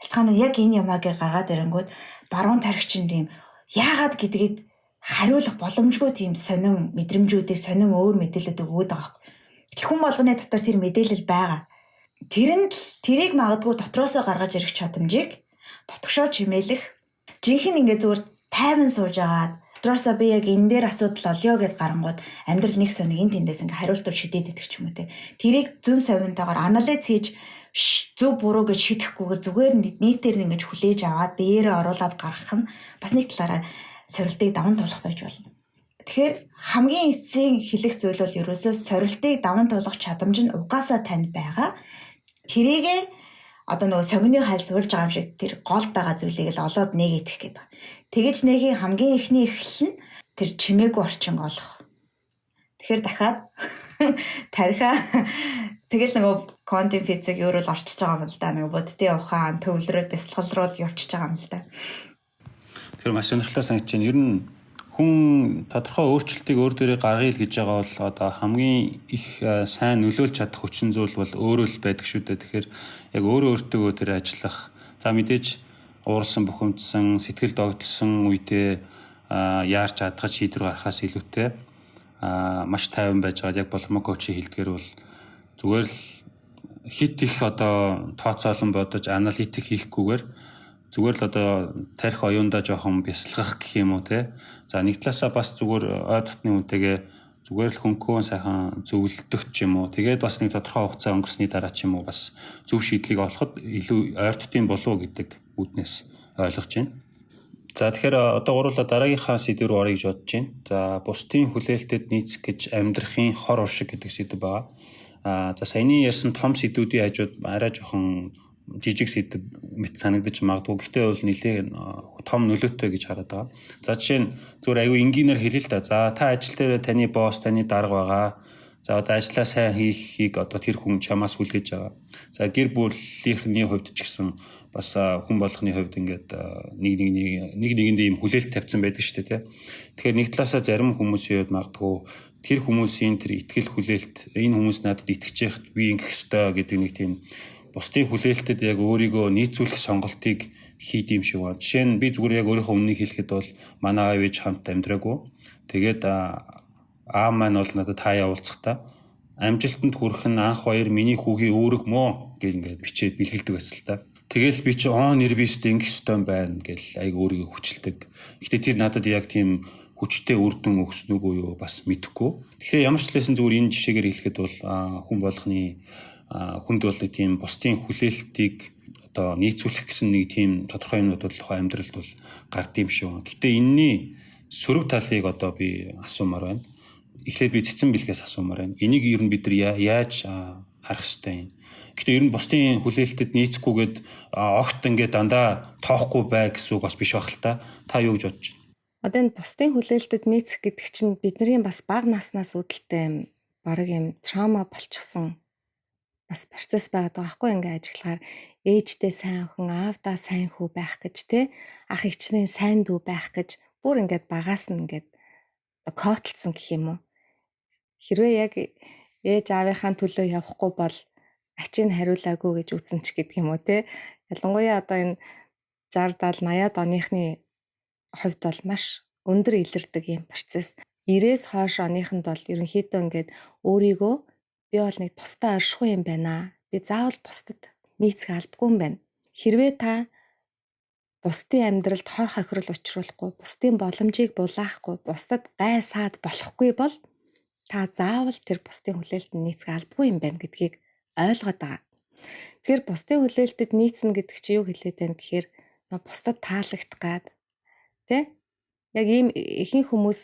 Шалтгаан нь яг энэ юмагийг гаргаад ирэнгүүт баруун тархичин тийм яагаад гэдгээд хариулах боломжгүй тийм сонин мэдрэмжүүдийг, сонин өөр мэдээллүүдийг өгөөд байгаа байхгүй. Гэтэл хүн болгоны дотор тэр мэдээлэл байгаа. Тэрэнд л тэрийг магадгүй дотроосоо гаргаж ирэх чадамжийг дотгошоо чимээлэх, жинхэнэ ингээ зүгээр тайван сууж агаад дотроосоо би яг энэ дээр асуудал олё гэд гарангууд амьдрал нэг сониг энэ тэндээс ингээ хариултууд шидээд идэх ч юм уу те. Тэрийг зүүн совинтойгоор анализ хийж, зөв буруу гэж шидэхгүйгээр зүгээр нийтээр нь ингэж хүлээж аваад биеэрээ оруулаад гаргах нь бас нэг талаараа сорилтыг даван туулах байж болно. Тэгэхээр хамгийн эцсийн хэлэх зүйл бол ерөөсөө сорилтыг даван туулах чадамж нь угаасаа танд байгаа. Тэрийгээ одоо нөгөө сонгоны хайл суулж байгаа юм шиг тэр гол байгаа зүйлийг л олоод нээгдэх гэдэг. Тэгэж нээхийн хамгийн эхний эхлэл нь тэр чимээгүй орчин олох. Тэгэхээр дахиад тархиа тэгэл нөгөө квантын физик өөр бол орчиж байгаа юм л да. Нөгөө буддын ухаан төвлөрөөд бясалгал руу явчихж байгаа юм л да. Тэгэхээр маш сонирхолтой санагдаж байна. Ер нь хүн тодорхой өөрчлөлтийг өөр дээрээ гаргая л гэж байгаа бол одоо хамгийн их сайн нөлөөлж чадах хүчин зүйл бол өөрөө л байдаг шүү дээ. Тэгэхээр яг өөрөө өөртөө тэр ажиллах. За, мэдээж ууралсан, бухимдсан, сэтгэл догдолсон үедээ яарч адгаж шийдвэр гаргахаас илүүтэй маш тайван байж байгаа. Яг Болмоо коучийн хэлдгээр бол зүгээр л хит их одоо тооцоолон бодож аналитик хийхгүйгээр зүгээр л одоо тархи оюундаа жоохон бясалгах гэх юм уу те. За, нэг талаасаа бас зүгээр ой дотны хүнтэйгээ зүгээр л хөнкөн сайхан зөвлөдөг ч юм уу. Тэгээд бас нэг тодорхой хугацаа өнгөрсний дараа ч юм уу бас зөв шийдлийг олоход илүү ойртдсон болов уу гэдэг үүднээс ойлгож байна. За, тэгэхээр одоо гурлаа дараагийнхаа сэдв рүү оръё гэж бодож байна. За, бусдын хүлээлтэд нийцэх гэж амьдрахын хор уршиг гэдэг сэдв байгаа. За, саяны ярьсан том сэдвүүдийн хажууд арай жоохон жижиг сэдв мэт санагдаж магадгүй. Гэхдээ бол нэлээд том нөлөөтэй гэж хараад байгаа. За, жишээ нь зүгээр аюу энгийнээр хэлээ л да. За, та ажил дээр таны босс, таны дарга байгаа. За одоо ажлаа сайн хийхийг одоо тэр хүн чамаас хүлээж байгаа. За гэр бүлийнхний хувьд ч гэсэн бас хүн болгоны хувьд ингээд нэг нэг нэг нэгэндээ ийм хүлээлт тавьсан байдаг шүү дээ, тий. Тэгэхээр нэг талаасаа зарим хүмүүсийн хувьд магадгүй тэр хүмүүсийн тэр итгэл хүлээлт, энэ хүмүүс надад итгэж яхад би ингэх ёстой гэдэг нэг тийм бусдын хүлээлтэд яг өөрийгөө нийцүүлэх сонголтыг хийд юм шиг байна. Жишээ нь би зүгээр яг өөрийнхөө үннийг хэлэхэд бол манай аав ээж хамт амьдраагүй. Тэгээд аав маань бол надад хаяа уулзахдаа амжилтанд хүрэх нь анх баяр миний хүүгийн үүрэг мөө гэж ингээд бичээд бэлгэлдэг байсан л та. Тэгэл би чи нэр бистэ ингэх ёстой юм байна гэл айг өөрийгөө хүчилдэг. Гэтэ тэр надад яг тийм хүчтэй үр дүн өгсөн үгүй юу бас мэдэхгүй. Тэгэхээр ямар ч лээсэн зүгээр энэ жишээгээр хэлэхэд бол хүн болгоны хүнд бол нэг тийм бусдын хүлээлтийг одоо нийцүүлэх гэсэн нэг тийм тодорхой юмнууд бол амьдралд бол гард юм шиг. Гэтэ энэний сөрөг талыг одоо би асуумаар байна. Эхлээд би цэцэн бэлгээс асуумаар байна. Энийг ер нь бид нар яаж харах ёстой юм? Гэтэ ер нь бусдын хүлээлтэд нийцэхгүйгээд огт ингээд дандаа тоохгүй бай гэсэн үг бас биш байх л та. Та юу гэж бодож байна? Одоо энэ бусдын хүлээлтэд нийцэх гэдэг чинь бидний бас бага наснаас үүдэлтэй юм бараг юм траума болчихсон бас процесс байгаад байгаа байхгүй. Ингээ ажиглахаар ээжтэй сайн охин, аавдаа сайн хүү байх гэж те, ах эгчнээ сайн дүү байх гэж бүр ингээд багаас нь ингээд котлцсон гэх юм уу. Хэрвээ яг ээж аавынхаа төлөө явахгүй бол ачийг хариулаагүй гэж үзэн ч гэдэг юм уу те. Ялангуяа одоо энэ 60 70 80-аад оныхны хувьд бол маш өндөр илэрдэг юм процесс. 90-ээс хойш оныхонд бол ерөнхийдөө ингээд өөрийгөө би бол нэг тусдаа оршихгүй юм байна. Би заавал бусдад нийцэх албагүй юм байна. Хэрвээ та бусдын амьдралд хор хохирол учруулахгүй, бусдын боломжийг булаахгүй, бусдад гай саад болохгүй бол та заавал тэр бусдын хүлээлтэнд нийцэх албагүй юм байна гэдгийг ойлгоод байгаа. Тэгэхээр бусдын хүлээлтэд нийцнэ гэдэг чинь юу хэлээд байна гэхээр бусдад таалагдах гад тэ яг ийм ихэнх хүмүүс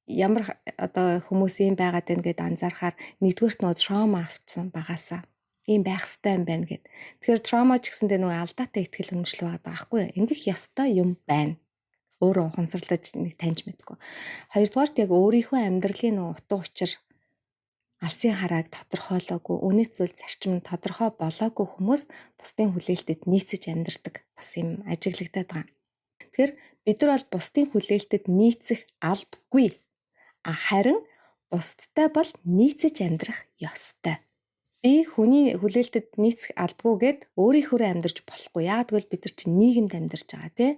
ямар одоо хүмүүс ийм байгаад байна гэд анзаархаар нэгдүгээрт нөгөө траума автсан багаасаа ийм байх ёстой юм байна гэд. Тэгэхээр траума ч гэсэндээ нөгөө алдаатай итгэл үнэмшил байгаа байхгүй юу? Ингэх ёстой юм байна. Өөрөө ухамсарлаж нэг таньж мэдгүй. Хоёрдугаарт яг өөрийнхөө амьдралын нөгөө утга учир алсын харааг тодорхойлоогүй, үнэт зүйл зарчим нь тодорхой болоогүй хүмүүс бусдын хүлээлтэд нийцэж амьдардаг бас юм ажиглагдаад байгаа. Тэгэхээр бид нар бол бусдын хүлээлтэд нийцэх албагүй. Харин бусдтай бол нийцэж амьдрах ёстой. Би хүний хүлээлтэд нийцэх албагүйгээд өөрийнхөөрөө амьдарч болохгүй. Яагаад гэвэл бид нар чинь нийгэмд амьдарч байгаа тий.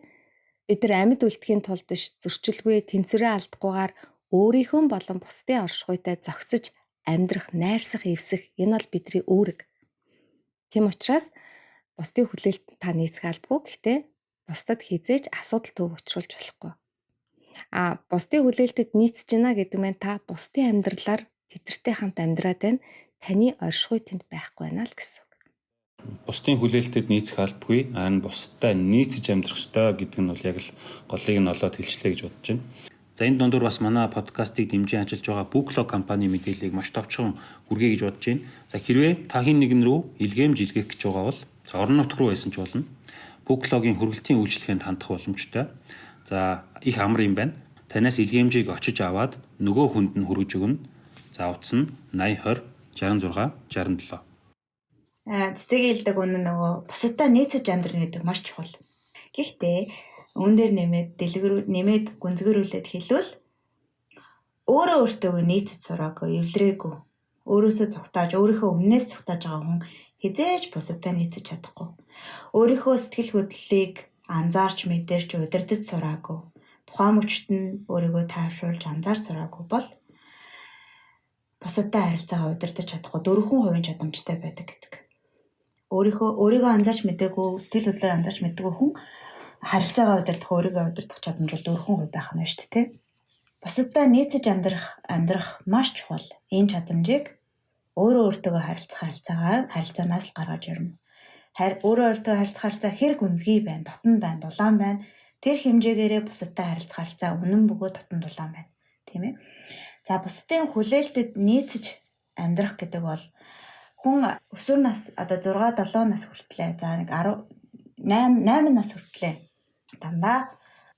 Бид нар амьд үлдэхийн тулд биш зөрчилгүй, тэнцвэрээ алдахгүйгээр өөрийнхөө болон бусдын оршихуйтай зохицож амьдрах, найрсах, эвсэх энэ бол бидний үүрэг. Тийм учраас бусдын хүлээлтэд та нийцэх албагүй. Гэхдээ бусдад хизээж асуудал төв учруулж болохгүй. А бусдын хүлээлтэд нийцэж байна гэдэг нь та бусдын амьдралаар тэдэртэй хамт амьдраад байна. Таны оршихуй тэнд байхгүй байна л гэсэн үг. Бусдын хүлээлтэд нийцэх албагүй, харин бусдтай нийцэж амьдрах ёстой гэдэг нь бол яг л голыг нь олоод хэлчлээ гэж бодож байна. За энэ дундуур бас манай подкастыг дэмжин ажиллаж байгаа Booklog компани мэдээллийг маш товчхон хүргэе гэж бодож байна. За хэрвээ та хин нэгэн рүү илгээмж илгээх гэж байгаа бол за орон нутг руу байсан ч болно. Booklog-ийн хүргэлтийн үйлчилгээнд хандах боломжтой. За их амар юм байна. Танаас илгээмжийг очиж аваад нөгөө хүнд нь хүргэж өгнө. За утас нь 80 20 66 67. Цэцэгийн хэлдэг үнэн нөгөө бусадтай нийцэж амьдрах гэдэг маш чухал. Гэхдээ үүн дээр нэмээд дэлгэрүү нэмээд гүнзгийрүүлээд хэлвэл өөрөө өөртөө нийцэж сураагүй, эвлэрээгүй, өөрөөсөө цугтааж, өөрийнхөө өмнөөс цугтааж байгаа хүн хизээж бусадтай нийцэж чадахгүй. Өөрийнхөө сэтгэл хөдлөлийг анзаарч мэдэрч удирдах сураагүй. Тухайн мөчт нь өөрийгөө тайвшруулж анзаарч сураагүй бол бусадтай харилцаагаа удирдах чадахгүй 4% чадамжтай байдаг гэдэг. Өөрийгөө анзаарч мдээгүй, сэтгэл хөдлөлөө анзаарч мдээгүй хүн харилцаагаа удирдах, өөрийгөө удирдах чадамж бол 4% байх нь шүү дээ, тэ. Бусадтай нийцэж амьдрах маш чухал. Энэ чадамжийг өөрөө өөртөөгөө харилцах харилцаагаар харилцаанаас л гаргаж ирнэ. Өөрөө өөртөө харилцах харилцаа хэр гүнзгий байна, дотн байна, дулаан байна. Тэр хэмжээгээрээ бусадтай харилцах харилцаа үнэн бөгөөд дотн дулаан байна. Тийм ээ. За бусдын хүлээлтэд нийцэж амьдрах гэдэг бол хүн өсвөр нас одоо 6 7 нас хүртлээ. За нэг 18 8 нас хүртлээ. Дандаа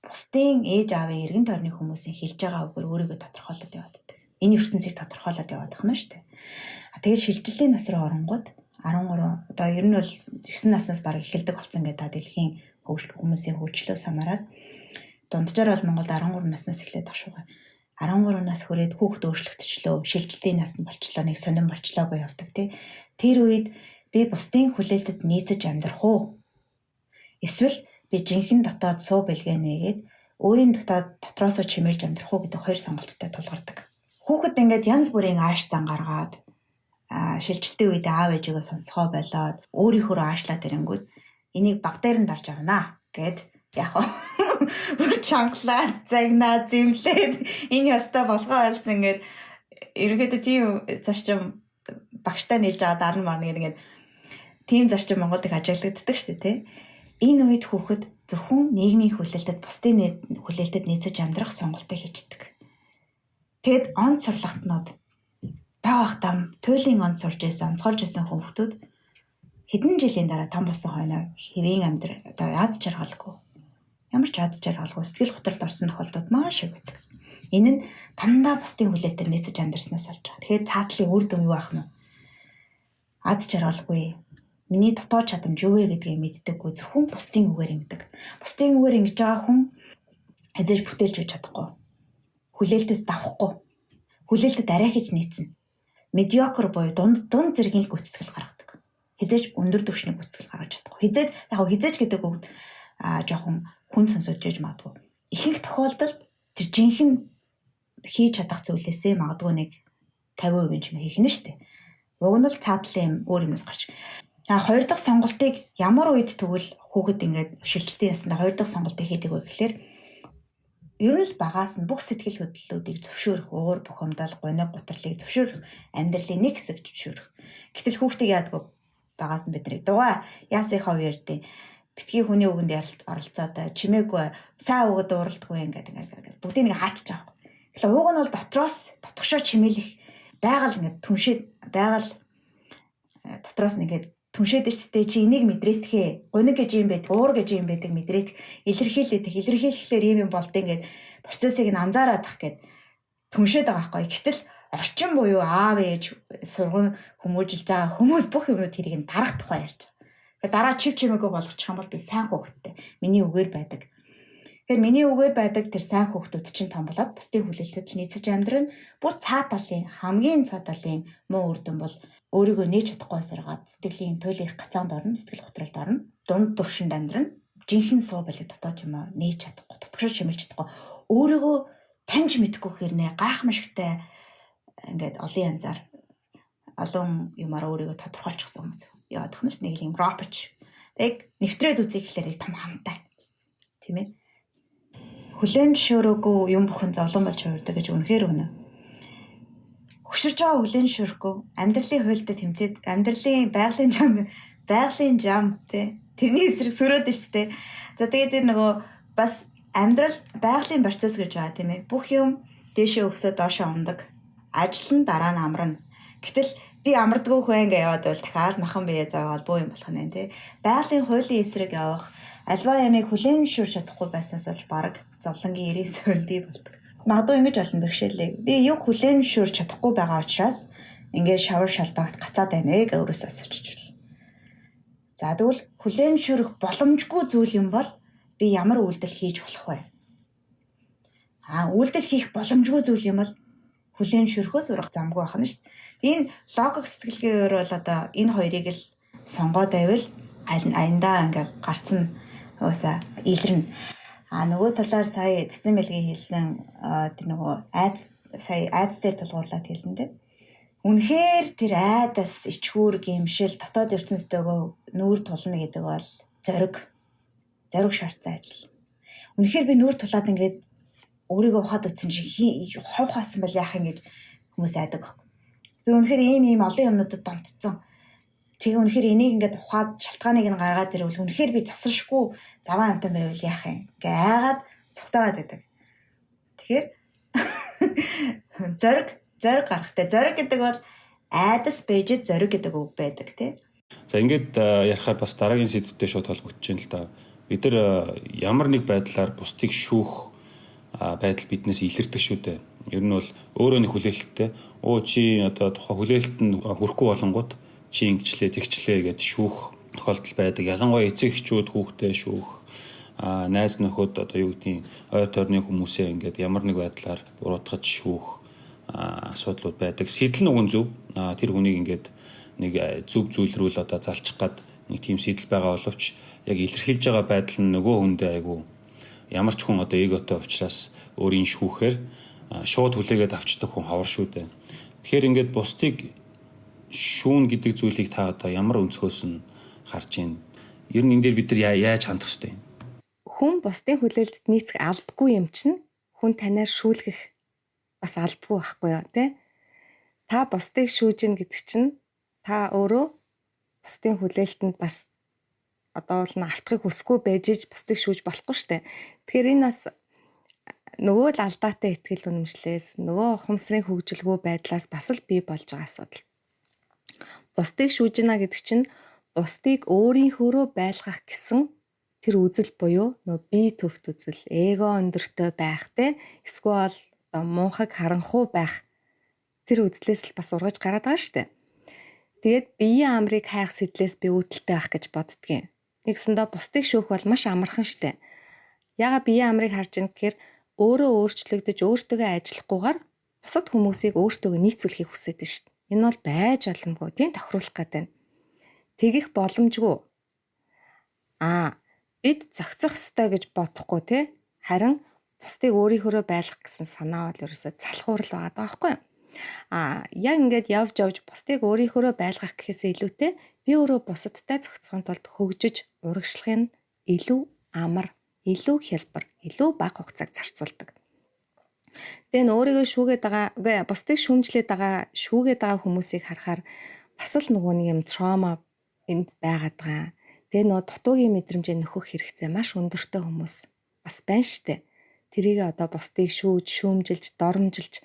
бусдын ээж аавын эргэн тойрны хүмүүсийн хэлж байгаа үгээр өөрийгөө тодорхойлоод яваад байдаг. Энэ ертөнцийг тодорхойлоод яваад байна шүү дээ. Тэгээд шилжилтийн нас руу оронгууд 13, одоо ер нь бол 9 наснаас бараг эхэлдэг болсон гэдэг та дэлхийн хөгжил, хүмүүсийн хөгжлөөс хамаарат дунджаар бол Монголд 13 наснаас эхлээд ах шугаа. 13 нас хүрээд хүүхэд өөрчлөгдчихлөө, шилжилтийн нас нь болчлоо, нэг сонин болчлоо гэж явдаг тий. Тэр үед би бусдын хүлээлтэд нийцэж амьдрах уу? Эсвэл би жинхэнэ дотоод суу бэлгээ нээгээд өөрийн дотоод дотроосоо чимээлж амьдрах уу гэдэг хоёр сонголттой тулгардаг. Хүүхэд ингээд янз бүрийн ааш зан гаргаад, шилжилтийн үед аав ээжигээ сонсгоо болоод өөрийнхөө аашлаад ирэнгүүт энийг баг дээр нь дарж авнаа гэд яг бүр чангалаад, загнаа, зэмлээд энэ ястай болгоо ойлцсон ингээд ерөнхийдөө тийм зарчим багштай нийлж байгаа дарна марна гэдэг ингээд тийм зарчим Монголд их ажиглагддаг шүү дээ, тий. Энэ үед хүүхэд зөвхөн нийгмийн хүлээлтэд, бусдын хүлээлтэд нийцэж амьдрах сонголтыг хийждэг. Тэгэд он сурлахтнууд бага байхдаа туйлын он сурж байсан, онцгойлж байсан хүүхдүүд хэдэн жилийн дараа том болсон хойноо хэвийн амьдрал одоо яд жаргалгүй. Ямар ч аз жаргалгүй сэтгэл готролд орсон тохиолдлууд маш их байдаг. Энэ нь дандаа бусдын хүлээлтээр нийцэж амьдарснаас болж байгаа. Тэгэхээр цаатлын үр дүн юу байх нь? Аз жаргалгүй. Миний дотоод чадамж юу вэ гэдгийг мэддэггүй, зөвхөн бусдын үгээр ингэдэг. Бусдын үгээр ингэж байгаа хүн хязгаарч бүтээлж байж чадахгүй. Хүлээлтээс давхгүй. Хүлээлтэд арай хийж нийцнэ. Медиокр буюу дунд дунд зэргийн л гүйцэтгэл гаргадаг. Хизээж өндөр түвшний гүйцэтгэл гаргаж чадахгүй. Хизээж яг хизээж гэдэг үг жоохон хүн сонсож яж магадгүй. Ихэнх тохиолдолд тэр жинхэнэ хийж чадах зүйлээсээ магадгүй нэг 50% юм хийх нь шүү дээ. Уг нь л цаатлын юм өөр юмнаас гарч. А хоёр дахь сонголтыг ямар үед тэгвэл хүүхэд ингээд шилжилтийн ясандаа хоёр дахь сонголтыг хийдэг вэ гэхлээр ер нь л багаас нь бүх сэтгэл хөдлөлүүдийг зөвшөөрөх, уур бухимдал, гуниг, гутралыг зөвшөөрөх, амьдралын нэг хэсэг зөвшөөрөх. Гэтэл хүүхдийг яадаг багаас нь бид нарыг дугаа яасан хов ярьдیں۔ Битгий хүний үгэнд ярилт оролцоод чимээгүй сайн үгэд дууралдаггүй ингээд ингээд бүгдийг нэг хаачиж байгаа юм. Тэгэхээр ууг нь бол дотроос дотгошоо чимээлэх байгаль ингээд түншээд байгаль дотроос нь ингээд түншээд шүү дээ. Чи энийг мэдрээтгэе. Гуниг гэж юм байдаг, уур гэж юм байдаг мэдрээт илэрхийлээд илэрхийлэхлээр ийм юм болд ингээд процессыг нь анзаараад ах гээд түншээд байгаа байхгүй. Гэтэл орчин буюу аав ээж сурган хүмүүжилж байгаа хүмүүс бүх юмнууд тэрийг нь дарах тухай ярьж байгаа. Тэгэхээр дараа чив чимээгүй болгочих юм бол би сайн хүүхэдтэй. Миний үгээр байдаг. Тэгэхээр миний үгээр байдаг тэр сайн хүүхдүүд чинь том болоод бусдын хүлээлтэд л нийцэж амьдрна. Бүр цаа талын хамгийн цаа талын муу үр дүн бол өөрийгөө нээж чадахгүй саргаад сэтгэлийн туйлын гацаанд орно, сэтгэл готролд орно, дунд төвшөнд амьдрна. Жинхэнэ суу болиг дотоод юм аа нээж чадахгүй, дотгошоо чимэлж чадахгүй, өөрийгөө таньж мэдгүй хэрнээ гайхамшигтай ингээд олон янзаар олон юмар өөрийгөө тодорхойлчихсан хүмүүс яваад тахна ш. Нэг юм робот. Тэг нэвтрээд үзье гэхлээр том хамтай. Тийм ээ. Хүлээн зөвшөөрөөгүй юм бүхэн зовлон болж хувирдаг гэж үнэхээр үнэ. Хөшөрж байгаа хүлээн зөвшөөрөхгүй амьдралын хуйлдад тэмцээд амьдралын байгалийн жам тий тэрний эсрэг сөрөөд нь шүү дээ. За тэгээд тэр нөгөө бас амьдрал байгалийн процесс гэж байгаа, тийм ээ. Бүх юм дээшээ өсөө доошоо ундаг. Ажил нь дараа нь амарна. Гэтэл би амардгүй хүн ингээ яваад байвал дахиад махан бие зовоол бөө юм болох нэ тий. Байгалийн хуулийн эсрэг явах альва ямыг хүлээн зөвшөөрч чадахгүй байснаас болж бараг зовлонгийн 99% бий болдог. Магадгүй ингэж болно бэрхшээлээ. Би юг хүлээн зөвшөөрч чадахгүй байгаа учраас ингээд шавар шалбаагт гацаад байна ээ гэж өөрөөсөө асуучих байна. За тэгвэл хүлээн зөвшөөрөх боломжгүй зүйл юм бол би ямар үйлдэл хийж болох вэ? Үйлдэл хийх боломжгүй зүйл юм бол хүлээн зөвшөөрөхөөс өөр замгүй байх нь шүү дээ. Энэ логик сэтгэлгээгээр бол одоо энэ хоёрыг л сонгоод байвал аяндаа ингээ гарцсан уусаа илэрнэ. А нөгөө талаар сая Цэцэн бэлгийн хэлсэн тэр нөгөө айц, сая айц дээр тулгуурлаад хэлсэн тийм. Үнэхээр тэр айдас, ичгүүр, гимшил, дотоод ертөнцтэйгөө нүүр тулна гэдэг бол зориг. Зориг шаардсан ажил. Үнэхээр би нүүр тулаад ингээд өөрийгөө ухаад үтсэн чинь хов хаасан бол яах юм гэж хүмүүс айдаг байхгүй. Би үнэхээр ийм ийм олон юмнуудад донтцсон. Тэгээ үнэхээр энийг ингээд ухаад шалтгааныг нь гаргаад ирвэл үнэхээр би засаршгүй заван амтан байвал яах юм гэ айгаад цогтойгаад байдаг. Тэгэхээр зориг зориг гаргахтай. Зориг гэдэг бол айдас байж зориг гэдэг үг байдаг тий. За ингээд ярихаар бас дараагийн сэдвтэй шууд холбогдож байна л да. Бид нар ямар нэг байдлаар бусдыг шүүх байдал биднээс илэрдэг шүү дээ. Ер нь бол өөрөө нэг хүлээлттэй. Оо, чи одоо тухайн хүлээлт нь хүрэхгүй болонгууд чи ингэчлээ, тэгчлээ гэд шүүх тохиолдол байдаг. Ялангуяа эцэг эхчүүд хүүхдээ шүүх, найз нөхөд, одоо юу гэдгийг, ой тойрны хүмүүсээ ингээд ямар нэг байдлаар буруутгаж шүүх асуудлууд байдаг. Сэтэл нь уг нь зөв. Тэр хүнийг ингээд нэг зөв зүйл рүү л одоо залчих гад нэг тийм сэтэл байгаа боловч яг илэрхийлж байгаа байдал нь нөгөө хүндээ айгүй, ямар ч хүн одоо эготой учраас өөрийн шүүхээр шууд хүлээгээд авчдаг хүн ховор шүү дээ. Тэгэхээр ингээд бусдыг шүүн гэдэг зүйлийг та одоо ямар өнцгөөс нь харж байна? Ер нь энэ дээр бид нар яаж хандах ёстой юм? Хүн бусдын хүлээлтэд нийцэх албагүй юм чинь хүн танаар шүүлгэх бас албагүй байхгүй юу, тэ? Та бусдыг шүүж гин гэдэг чинь та өөрөө бусдын хүлээлтэнд бас одоо бол автахыг хүсэхгүй байж иж бусдыг шүүж болохгүй штэ. Тэгэхээр энэ бас нөгөө л алдаатай итгэл үнэмшлээс, нөгөө ухамсарын хөгжилгүй байдлаас бас л бий болж байгаа асуудал. Бусдыг шүүж гинэ гэдэг чинь бусдыг өөрийнхөөрөө байлгах гэсэн тэр үзэл буюу нөгөө бие төвт үзэл, эго өндөртэй байх, те, эсвэл одоо муухай харанхуй байх тэр үзлээс л бас ургаж гараад байгаа штэ. Тэгээд биеийн амрыг хайх сэтлээс би үүдэлтэй байх гэж боддгийн. Нэгсэндээ бусдыг шүүх бол маш амархан штэ. Яга биеийн амрыг харж ин гэхээр өөрөө өөрчлөгдөж, өөртөөгөө ажиллахгүйгээр бусад хүмүүсийг өөртөөгөө нийцүүлэхийг хүсэж штэ. Энэ бол байж боломгүй. Тийм тохируулах гэдэг байна. Тэгэх боломжгүй. Бид зохицох ёстой гэж бодохгүй, те. Харин бусдыг өөрийнхөөрөө байлгах гэсэн санаа бол ерөөсөө залхуурал байгаа даахгүй юу? Яг ингээд явж явж бусдыг өөрийнхөөрөө байлгах гэхээсээ илүүтэй би өөрөө бусадтай зохицохын тулд хөгжиж урагшлах нь илүү амар, илүү хялбар, илүү бага хугацааг зарцуулдаг. Тэгээ н өөрийгөө шүүгээд байгаа, үгүй, бусдыг шүүмжлээд байгаа, шүүгээд байгаа хүмүүсийг харахаар бас л нөгөө нэг юм trauma энд байгаад байгаа. Тэгээ нөгөө дутуугийн мэдрэмжээ нөхөх хэрэгцээ маш өндөртэй хүмүүс бас байна штэ. Тэрийг одоо бусдыг шүүж, шүүмжилж, доромжилж,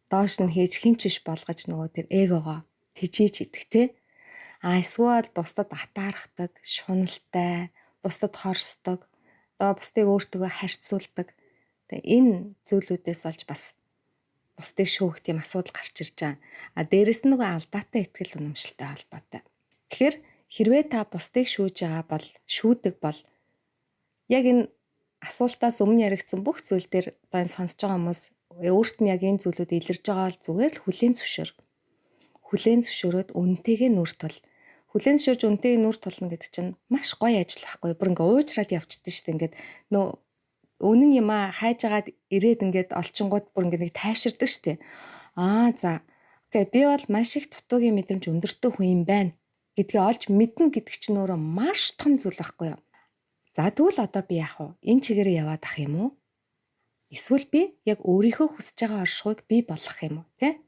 доош нь хийж, хинч биш болгож нөгөө тэр эгогоо тэжээж идэх, те. Эсвэл бусдад атаархдаг, шуналтай, бусдад хорсдог, одоо бусдыг өөртөөгөө харьцуулдаг. Тэгээ энэ зүйлүүдээс олж бас бусдыг шүүх тийм асуудал гарч ирж байгаа. Дээрэс нь нөгөө алдаатай итгэл үнэмшилтэй холбоотой. Тэгэхээр хэрвээ та бусдыг шүүж байгаа бол, шүүдэг бол яг энэ асуултаас өмнө яригдсан бүх зүйл дээр одоо энэ сонсож байгаа хүмүүс өөрт нь яг энэ зүйлүүд илэрж байгаа бол зүгээр л хүлээн зөвшөөр. Хүлээн зөвшөөрөөд үнэтэйгээ нүүр тул. Хүлээн зөвшөөрж үнэтэйгээ нүүр тулна гэдэг чинь маш гоё ажил байхгүй. Бүр ингээ уучраад явчихдээ шүү дээ. Ингээд нөө үнэн юмаа хайжгаад ирээд ингээд олчингууд бүр ингээд нэг тайвширдаг шүү дээ. За. Окей, би бол маш их дутуугийн мэдрэмж өндөртэй хүн юм байна гэдгээ олж мэднэ гэдэг чинь өөрөө маш том зүйл байхгүй юу? За, тэгвэл одоо би яах вэ? Энэ чигээрээ яваад ах юм уу? Эсвэл би яг өөрийнхөө хүсэж байгаа оршихуйг бий болгох юм уу, тэ?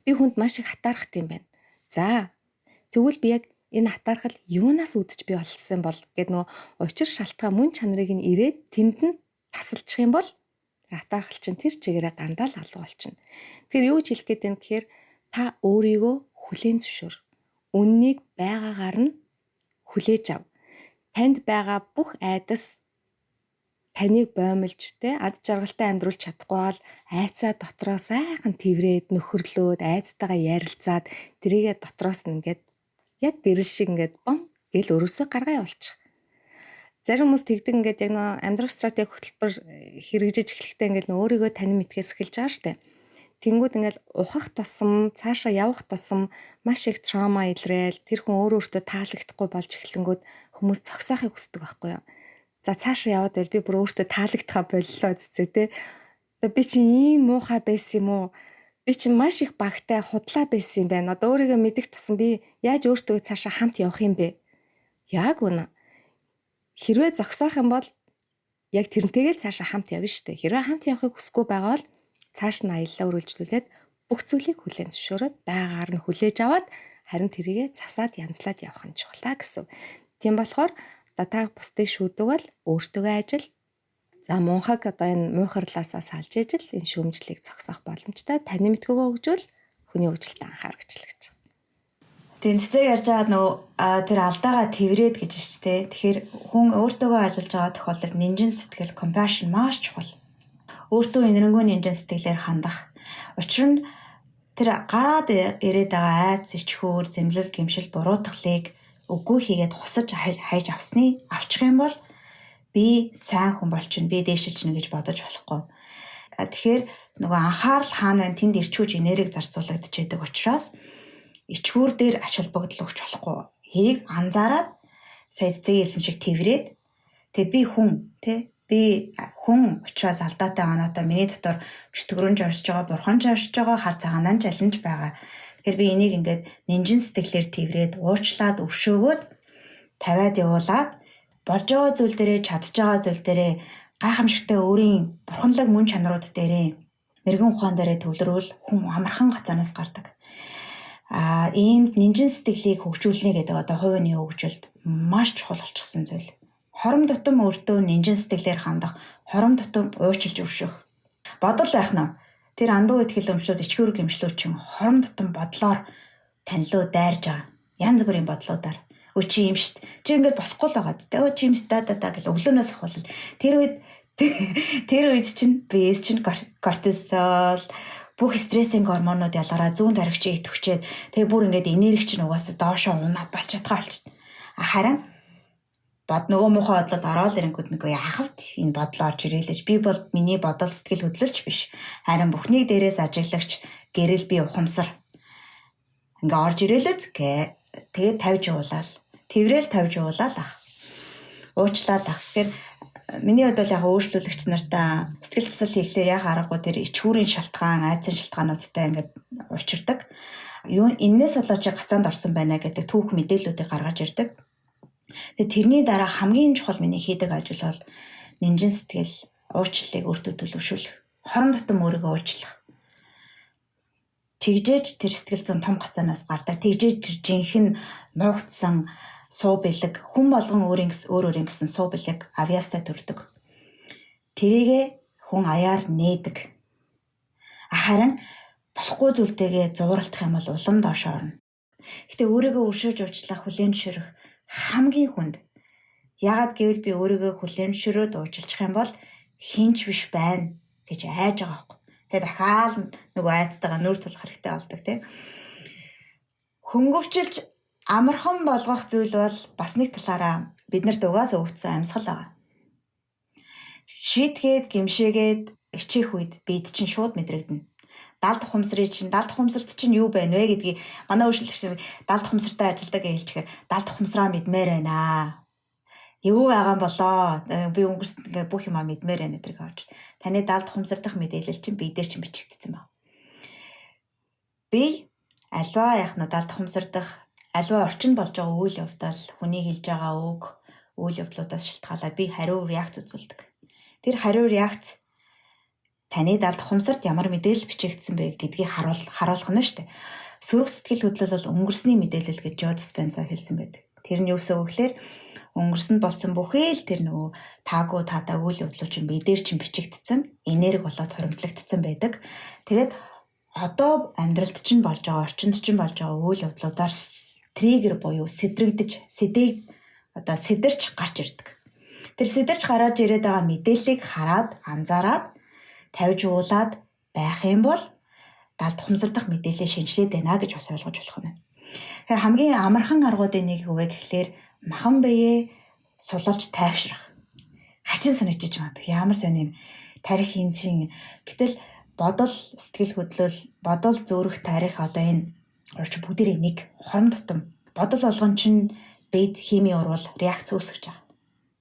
Би хүнд маш их хатаархт юм байна. За, тэгвэл би яг энэ хатаархал юунаас үүдэж бий болсон бол гэд нөгөө учир шалтгаан, мөн чанарыг нь ирээд тэнд нь тасалчих юм бол тэр хатаархал чинь тэр чигээрээ гандаал алга болчихно. Тэгэхээр юу гэж хэлэх гээд байна гэхээр та өөрийгөө хүлээн зөвшөөр. Үннийг байгаагаар нь хүлээж ав. Танд байгаа бүх айдас таныг боомлж, те, ад жаргалтай амьдруулж чадахгүй бол айцаа дотроо сайхан тэврээд, нөхөрлөөд, айцтайгаа ярилцаад, тэрийгэ дотроос нь ингээд яг дэрэл шиг ингээд бом гэл өрөөсөө гаргаа явуулчих. Зарим хүмүүс тэгдэг, ингээд яг нөө амьдрах стратеги хөтөлбөр хэрэгжиж эхлэхдээ ингээд нөө өөрийгөө танин мэдхээс эхэлж байгаа штэ. Тэнгүүд ингээд ухах тусам, цаашаа явах тусам маш их trauma илрээл, тэр хүн өөрөө өөртөө таалагдахгүй болж эхлэнгүүд хүмүүс зогсоохыг хүсдэг байхгүй юу? За, цаашаа яваад байл би бүр өөртөө таалагдахаа боллоо цэцээ, те. Одоо би чинь ийм муухай байсан юм уу? Би чинь маш их багтай худлаа байсан юм байна. Одоо өөрийгөө мэдэх тусам би яаж өөртөө цаашаа хамт явах юм бэ? Яг үнэ. Хэрвээ зогсоох юм бол яг тэрнтэйгээ л цаашаа хамт явна шүү дээ. Хэрвээ хамт явахыг хүсэхгүй байгаа бол цааш нь аяллаа үргэлжлүүлээд бүх зүйлийг хүлээн зөвшөөрөөд, байгаагаар нь хүлээж аваад, харин тэрийгэ засаад, янзлаад явах нь чухлаа гэсэн. Тийм болохоор одоо та бусдыг шүүдэг бол өөртөөгөө ажил. За, мунхаг одоо энэ муухарлаасаа салж ижил энэ шүүмжлэлийг зогсоох боломжтой. Таны мэдхүйгээ хөгжүүл, хүний хөгжилтэй анхаар гэж хэлж. Тийм, цэцэг ярьж байгаа нөгөө тэр алдаагаа тэрврээд гэж шүү дээ. Тэгэхээр хүн өөртөөгөө ажиллаж байгаа тохиолдолд нинжин сэтгэл, compassion маш чухал. Өөртөө энэрэнгүй нинжин сэтгэлээр хандах. Учир нь тэр гараад ирээд байгаа айц, ичхүүр, зэмлэл, гэмшил, буруутгалыг үгүй хийгээд хусаж хайж авсны авчих юм бол би сайн хүн болчихно, би дээшилчнэ гэж бодож болохгүй. Тэгэхээр нөгөө анхаарал хаана байна тэнд ирчүүж энерги зарцуулагдчихэдэг учраас ичхүүр дээр ач холбогдол өгч болохгүй. Хэрийг анзаараад сая цэцэг хэлсэн шиг тэрврээд тэг би хүн тий би хүн учраас алдаатай оноотой миний дотор чөтгөрөнж оршиж байгаа, бурханж оршиж байгаа, хар цагаанаа ч алинж байгаа. Тэгэхээр би энийг ингээд нинжин сэтгэлээр тэрврээд уучлаад өршөөгөөд тавиад явуулаад болж байгаа зүйл дээрээ чадж байгаа зүйл дээрээ гайхамшигтай өөрийн бурханлаг мөн чанарууд дээрээ мэрэгэн ухаан дээрээ төвлөрвөл хүн амархан гацаанаас гардаг. А ийм нинжин сэтгэлийг хөгжүүлнэ гэдэг одоо хувийн хөгжилд маш чухал болчихсон зүйл. Хором тутам өөртөө нинжин сэтгэлээр хандах, хором тутам уучилж өршөх. Бодол байх нь. Тэр андуу итгэл өмчлүүд, ичхүүр гэмшлүүд чинь хором тутам бодлоор танилуу дайрж байгаа. Янз бүрийн бодлуудаар. Өө чи юм шít. Чи ингээд босхгүй л байгаа. Өө чи юм шít да да да гэл өглөөнөөс ахвал. Тэр үед чинь биес чинь кортизол бүх стрессийн гормонууд ялгараа зүүн тархич идэвхжээд тэгээ бүр ингээд энерги чинь угаасаа доошоо унаад босч чадгаа болчихно. А харин бод нөгөө муухай бодлол ороод ирэнгүүт нөгөө яахавт энэ бодлоо орж ирээлэж би бол миний бодол сэтгэл хөдлөлч биш. Харин бүхнийг дээрээс ажиглагч гэрэл би ухамсар. Ингээ орж ирээлэц гэ. Тэгээд тавьж явуулаад тэрэл тавьж явуулаад ах. Уучлаад ах. Тэгэхээр миний хувьд бол яг өөрчлөлөгч нартаа сэтгэл засал хийхлээр яг аргагүй тэр ичхүүрийн шалтгаан, айдсын шалтгаануудтай ингээд учирдаг. Юу энээс болоо чи гацаанд орсон байна гэдэг түүх мэдээллүүдийг гаргаж ирдэг. Тэгээ тэрний дараа хамгийн чухал миний хийдэг ажил бол нинжин сэтгэл, уучлалыг өөртөө төлөвшүүлэх. Хорон тутам өөрийгөө уучлах. Тэгжээж тэр сэтгэл зүйн том гацаанаас гардаг. Тэгжээж тэр жинхэнэ нуугдсан суу бэлэг хүн болгон өөрийн өөр өөрийн гэсэн суу бэлэг авьяастай төрдөг. Тэрийгэ хүн аяар нээдэг. Харин болохгүй зүйлтэйгээ зууралдах юм бол улам доош орно. Гэтэ өөрийгөө өршөөж уучлах, хүлээн зөвшөөрөх хамгийн хүнд. Яагаад гэвэл би өөрийгөө хүлээн зөвшөөрөөд уучлах юм бол хинч биш байна гэж айж байгаа байхгүй. Тэгээ дахиад нөгөө айцтайгаа нүүр тулах хэрэгтэй болдог тийм. Хөнгөвчилж амархан болгох зүйл бол бас нэг талаараа биднэрт угаас өгсөн амьсгал байгаа. Шийтгээд гимшээгээд хичээх үед бид чинь шууд мэдрэгдэнэ. Далд ухамсрыг чинь далд ухамсарт чинь юу байна вэ гэдгийг манай өөрчлөгч нар далд ухамсартай ажилладаг гэж хэлчихээр далд ухамсараа мэдмээр байна. Юу байгаа юм болоо би өнгөрсөн ингээ бүх юмаа мэдмээр байна гэдгийг авч. Таны далд ухамсар дахь мэдээлэл чинь бие дээр чинь бичигдсэн байна. Би альва яг нь далд ухамсар дах альва орчинд болж байгаа үйл явдал, хүний хэлж байгаа үг, үйл явдлуудаас шалтгаалаад би хариу реакц үзүүлдэг. Тэр хариу реакц таны далд ухамсарт ямар мэдээлэл бичигдсэн бэ гэдгийг харуулах нь шүү дээ. Сөрөг сэтгэл хөдлөл бол өнгөрсний мэдээлэл гэж Жо Диспенза хэлсэн байдаг. Тэр нь юу гэсэн үг гэхээр өнгөрсөнд болсон бүхэл тэр нөгөө таагүй таатаа үйл явдлууд чинь бие дээр чинь бичигдсэн, энерги болоод хоримтлагдсан байдаг. Тэгээд одоо амьдралд чинь болж байгаа, орчинд чинь болж байгаа үйл явдлуудаар триггер буюу сэдрэгдэж, сэдийг одоо сэдэрч гарч ирдэг. Тэр сэдэрч гараад ирээд байгаа мэдээллийг хараад, анзаараад, тавьж уулаад байх юм бол далд ухамсар дахь мэдээлэл шинжилээд байна гэж бас ойлгож болох юм байна. Тэгэхээр хамгийн амархан аргуудын нэг юу вэ гэхлээр махан биеэ сулалж тайвшрах. Хачин санагдчих магадгүй. Ямар сонь юм тарих юм чинь. Гэтэл бодол, сэтгэл хөдлөл, бодол зөөрөх тарих одоо энэ орч бүгдээрээ нэг хором тутам бодол болгон чинь бед химийн урвал реакц үүсгэж байгаа.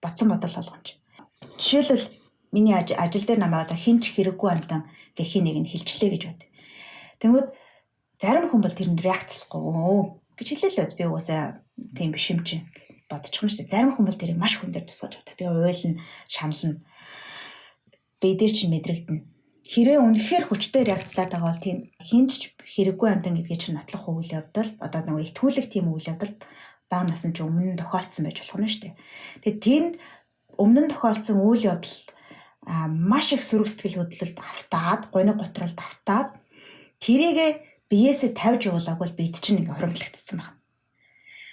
Бодсон бодол болгон чинь. Жишээлбэл миний ажил дээр намайг одоо хинч хэрэггүй амтан гэх хин нэг нь хилчлээ гэж бод. Тэнгүүд зарим хүн бол тэрэнд реакцлахгүй гэж хэлээ л би угаасаа тийм биш юм чинь бодчих юм шүү дээ. Зарим хүн бол тэрийг маш хүн дээр тусгаж авдаг. Тэгээ уйлна, шанална. Бие дээр чинь мэдрэгдэнэ. Хэрвээ үнэхээр хүчтэй реакцлаад байгаа бол тийм хинч хэрэггүй амтан гэдгийг чинь нотлох үйл явдал одоо нөгөө итгүүлэх тийм үйл явдал бага насны чинь өмнө нь тохиолдсон байж болох нь шүү дээ. Тэгээд тэнд өмнө нь тохиолдсон үйл явдал маш их сөрөг сэтгэл хөдлөлд автаад, гуниг гутралд автаад тэрийгэ биеэсээ тавьж явуулаагүй бол бид чинь ингээ хуримтлагдсан байна.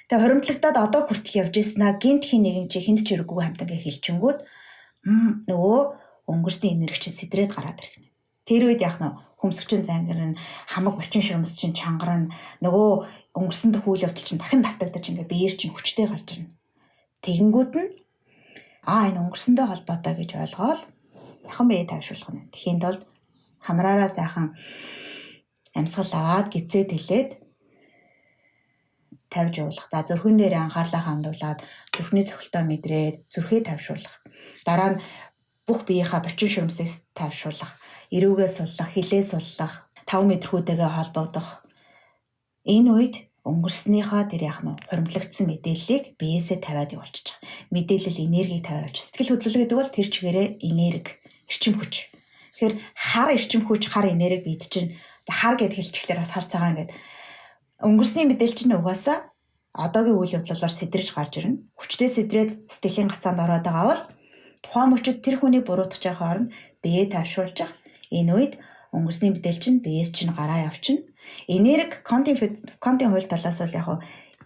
Тэгээ хуримтлагдаад одоо хүртэл явж ирсэн аа гинт хин нэгэн чи хинт ч хэрэггүй хамтан гэж хэлчингүүд нөгөө өнгөрсний энерги чинь сэтрээд гараад ирэх нь. Тэр үед яах нь хөмсгчин зангирна, хамаг булчин ширмэс чинь чангарна, нөгөө өнгөрсөн дэх үйл явдал чинь дахин давтагдаж ингээ биеэр чинь хүчтэй гарч ирнэ. Тэгэнгүүт нь энэ өнгөрсөндөө холбоотой гэж ойлгоол яхан бие тайвшруулах нь. Тэхийн тулд хамраараа сайхан амьсгал аваад гизээ тэлээд тавьж явуулах. За зүрхэн дээр анхаарлаа хандуулад зүрхний цохилтоо мэдрээд зүрхээ тайвшруулах. Дараа нь бүх биеийнхаа булчин ширмсийг тайвшруулах, эрүүгээ суллах, хилээ суллах, 5 мэдрэхүйтэйгээ холбогдох. Энэ үед өнгөрснийхөө тэр яах нь хуримтлагдсан мэдээллийг биеэсээ тавиад явуулчих. Мэдээлэл энергийг тавиад. Сэтгэл хөдлөл гэдэг бол тэр чигээрээ энерги, эрчим хүч. Тэгэхээр хар эрчим хүч, хар энерги бид чинь хар гэд хэлчихлээр бас хар цагаан гэд өнгөрсний мэдээлэл чинь угаасаа одоогийн үйл явдлаар сэдрэж гарч ирнэ. Хүчтэй сэдрээд сэтгэлийн гацаанд ороод байгаа бол тухайн мөчид тэр хүнийг буруутгах байгаа хооронд биеэ тайвшруулж энэ үед өнгөрсний мэдээлэл чинь биеэс чинь гараа явчихна. Энерги квантын хууль талаас бол яг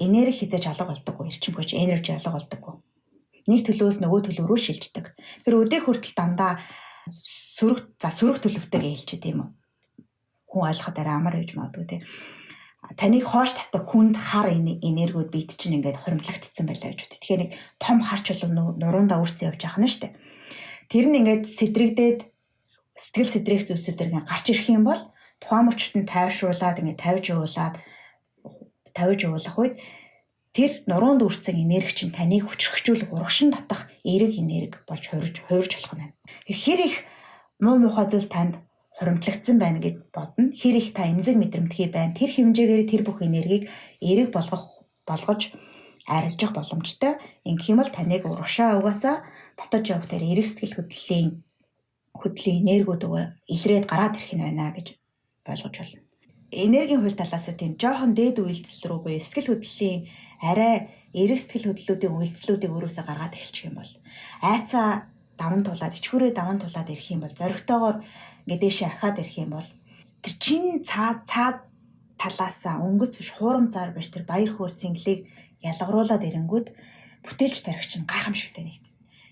энерги хизээж алга болдоггүй, эрчим хүч энержи алга болдоггүй. Нэг төлөвөөс нөгөө төлөв рүү шилждэг. Тэр өдөө хүртэл дандаа сөрөг төлөвтэйгээ хэлчихэ тийм үү. Хүн ойлгоход арай амар байж магадгүй тийм. Таныг хоош татах хүнд хар энергиуд бид чинь ингээд хуримтлагдсан байлаа гэж бод. Тэгэхээр нэг том хар чулуу нурундаа үрцэн явж байгаа нь шүү дээ. Тэр нь ингээд сэтрэгдээд сэтгэл сэтрэх зүйлсүүдэр ингээд гарч ирэх юм бол тухайн мөчт нь тайвшруулад ингээд тавьж явуулах үед тэр нуруунд үрцэн энерги чинь таныг хүчрхжүүлэх урагшин татах эерэг энерги болж хувирж болох нь. Хэр их муу мухай зүйл танд хуримтлагдсан байна гэж бодно. Хэр их та эмзэг мэдрэмтгий байна. Тэр хэмжээгээр тэр бүх энергийг эерэг болгож арилжих боломжтой. Ингэх юм бол таныг урагшаа угаасаа татаж явах тэр эерэг сэтгэл хөдлөлийн энергиуд илрээд гараад ирэх нь байна гэж ойлгож байна. Энергийн хууль талаас тийм жоохон дээд үйлдэл рүү буюу сэтгэл хөдлөлийн арай эерэг сэтгэл хөдлөлүүдийн үйлдэлүүдийг өөрөөсөө гаргаад эхэлчих юм бол айцаа даван тулаад ичхүүрээ даван тулаад ирэх юм бол зоригтойгоор ингээд дээшээ ахаад ирэх юм бол тэр чин цаа талаасаа өнгөц биш хуурамцаар биш тэр баяр хөөр цэнгэлийг ялгаруулад ирэнгүүт бүтээлч тарих чинь гайхамшигтай нэгт.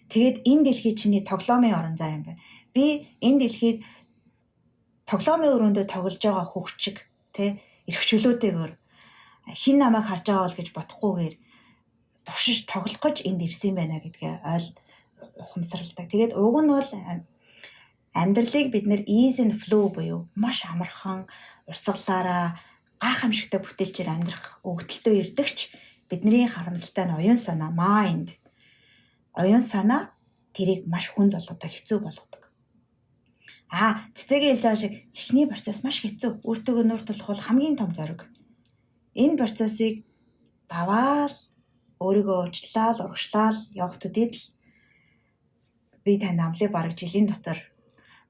Тэгээд энэ дэлхий чиний тоглоомын орон зай юм байна. Би энэ дэлхийд тоглоомын өрөөндөө тоглож байгаа хүүхчиг тэ эрх чөлөөтэйгээр хин намайг харж байгаа бол гэж бодохгүйгээр туршиж тоглох гэж энд ирсэн байна гэдгээ ухамсарладаг. Тэгээд уг нь бол амьдралыг бид нэр ease and flow буюу маш амархан урсгалаараа гайхамшигтай бүтээлчээр амьдрах өгдөлтөө ирдэгч бидний харамсалтай нь оюун санаа mind оюун санаа тэрийг маш хүнд болгодог, хэцүү болгодог. Цэцэгийн хэлж байгаа шиг эхний процесс маш хэцүү. Өөртөөгөө нүүр тулах бол хамгийн том зориг. Энэ процессыг даваал өөрийгөө уучлаад, урагшлаад явах төдийд л би танд амлыг бараг жилийн дотор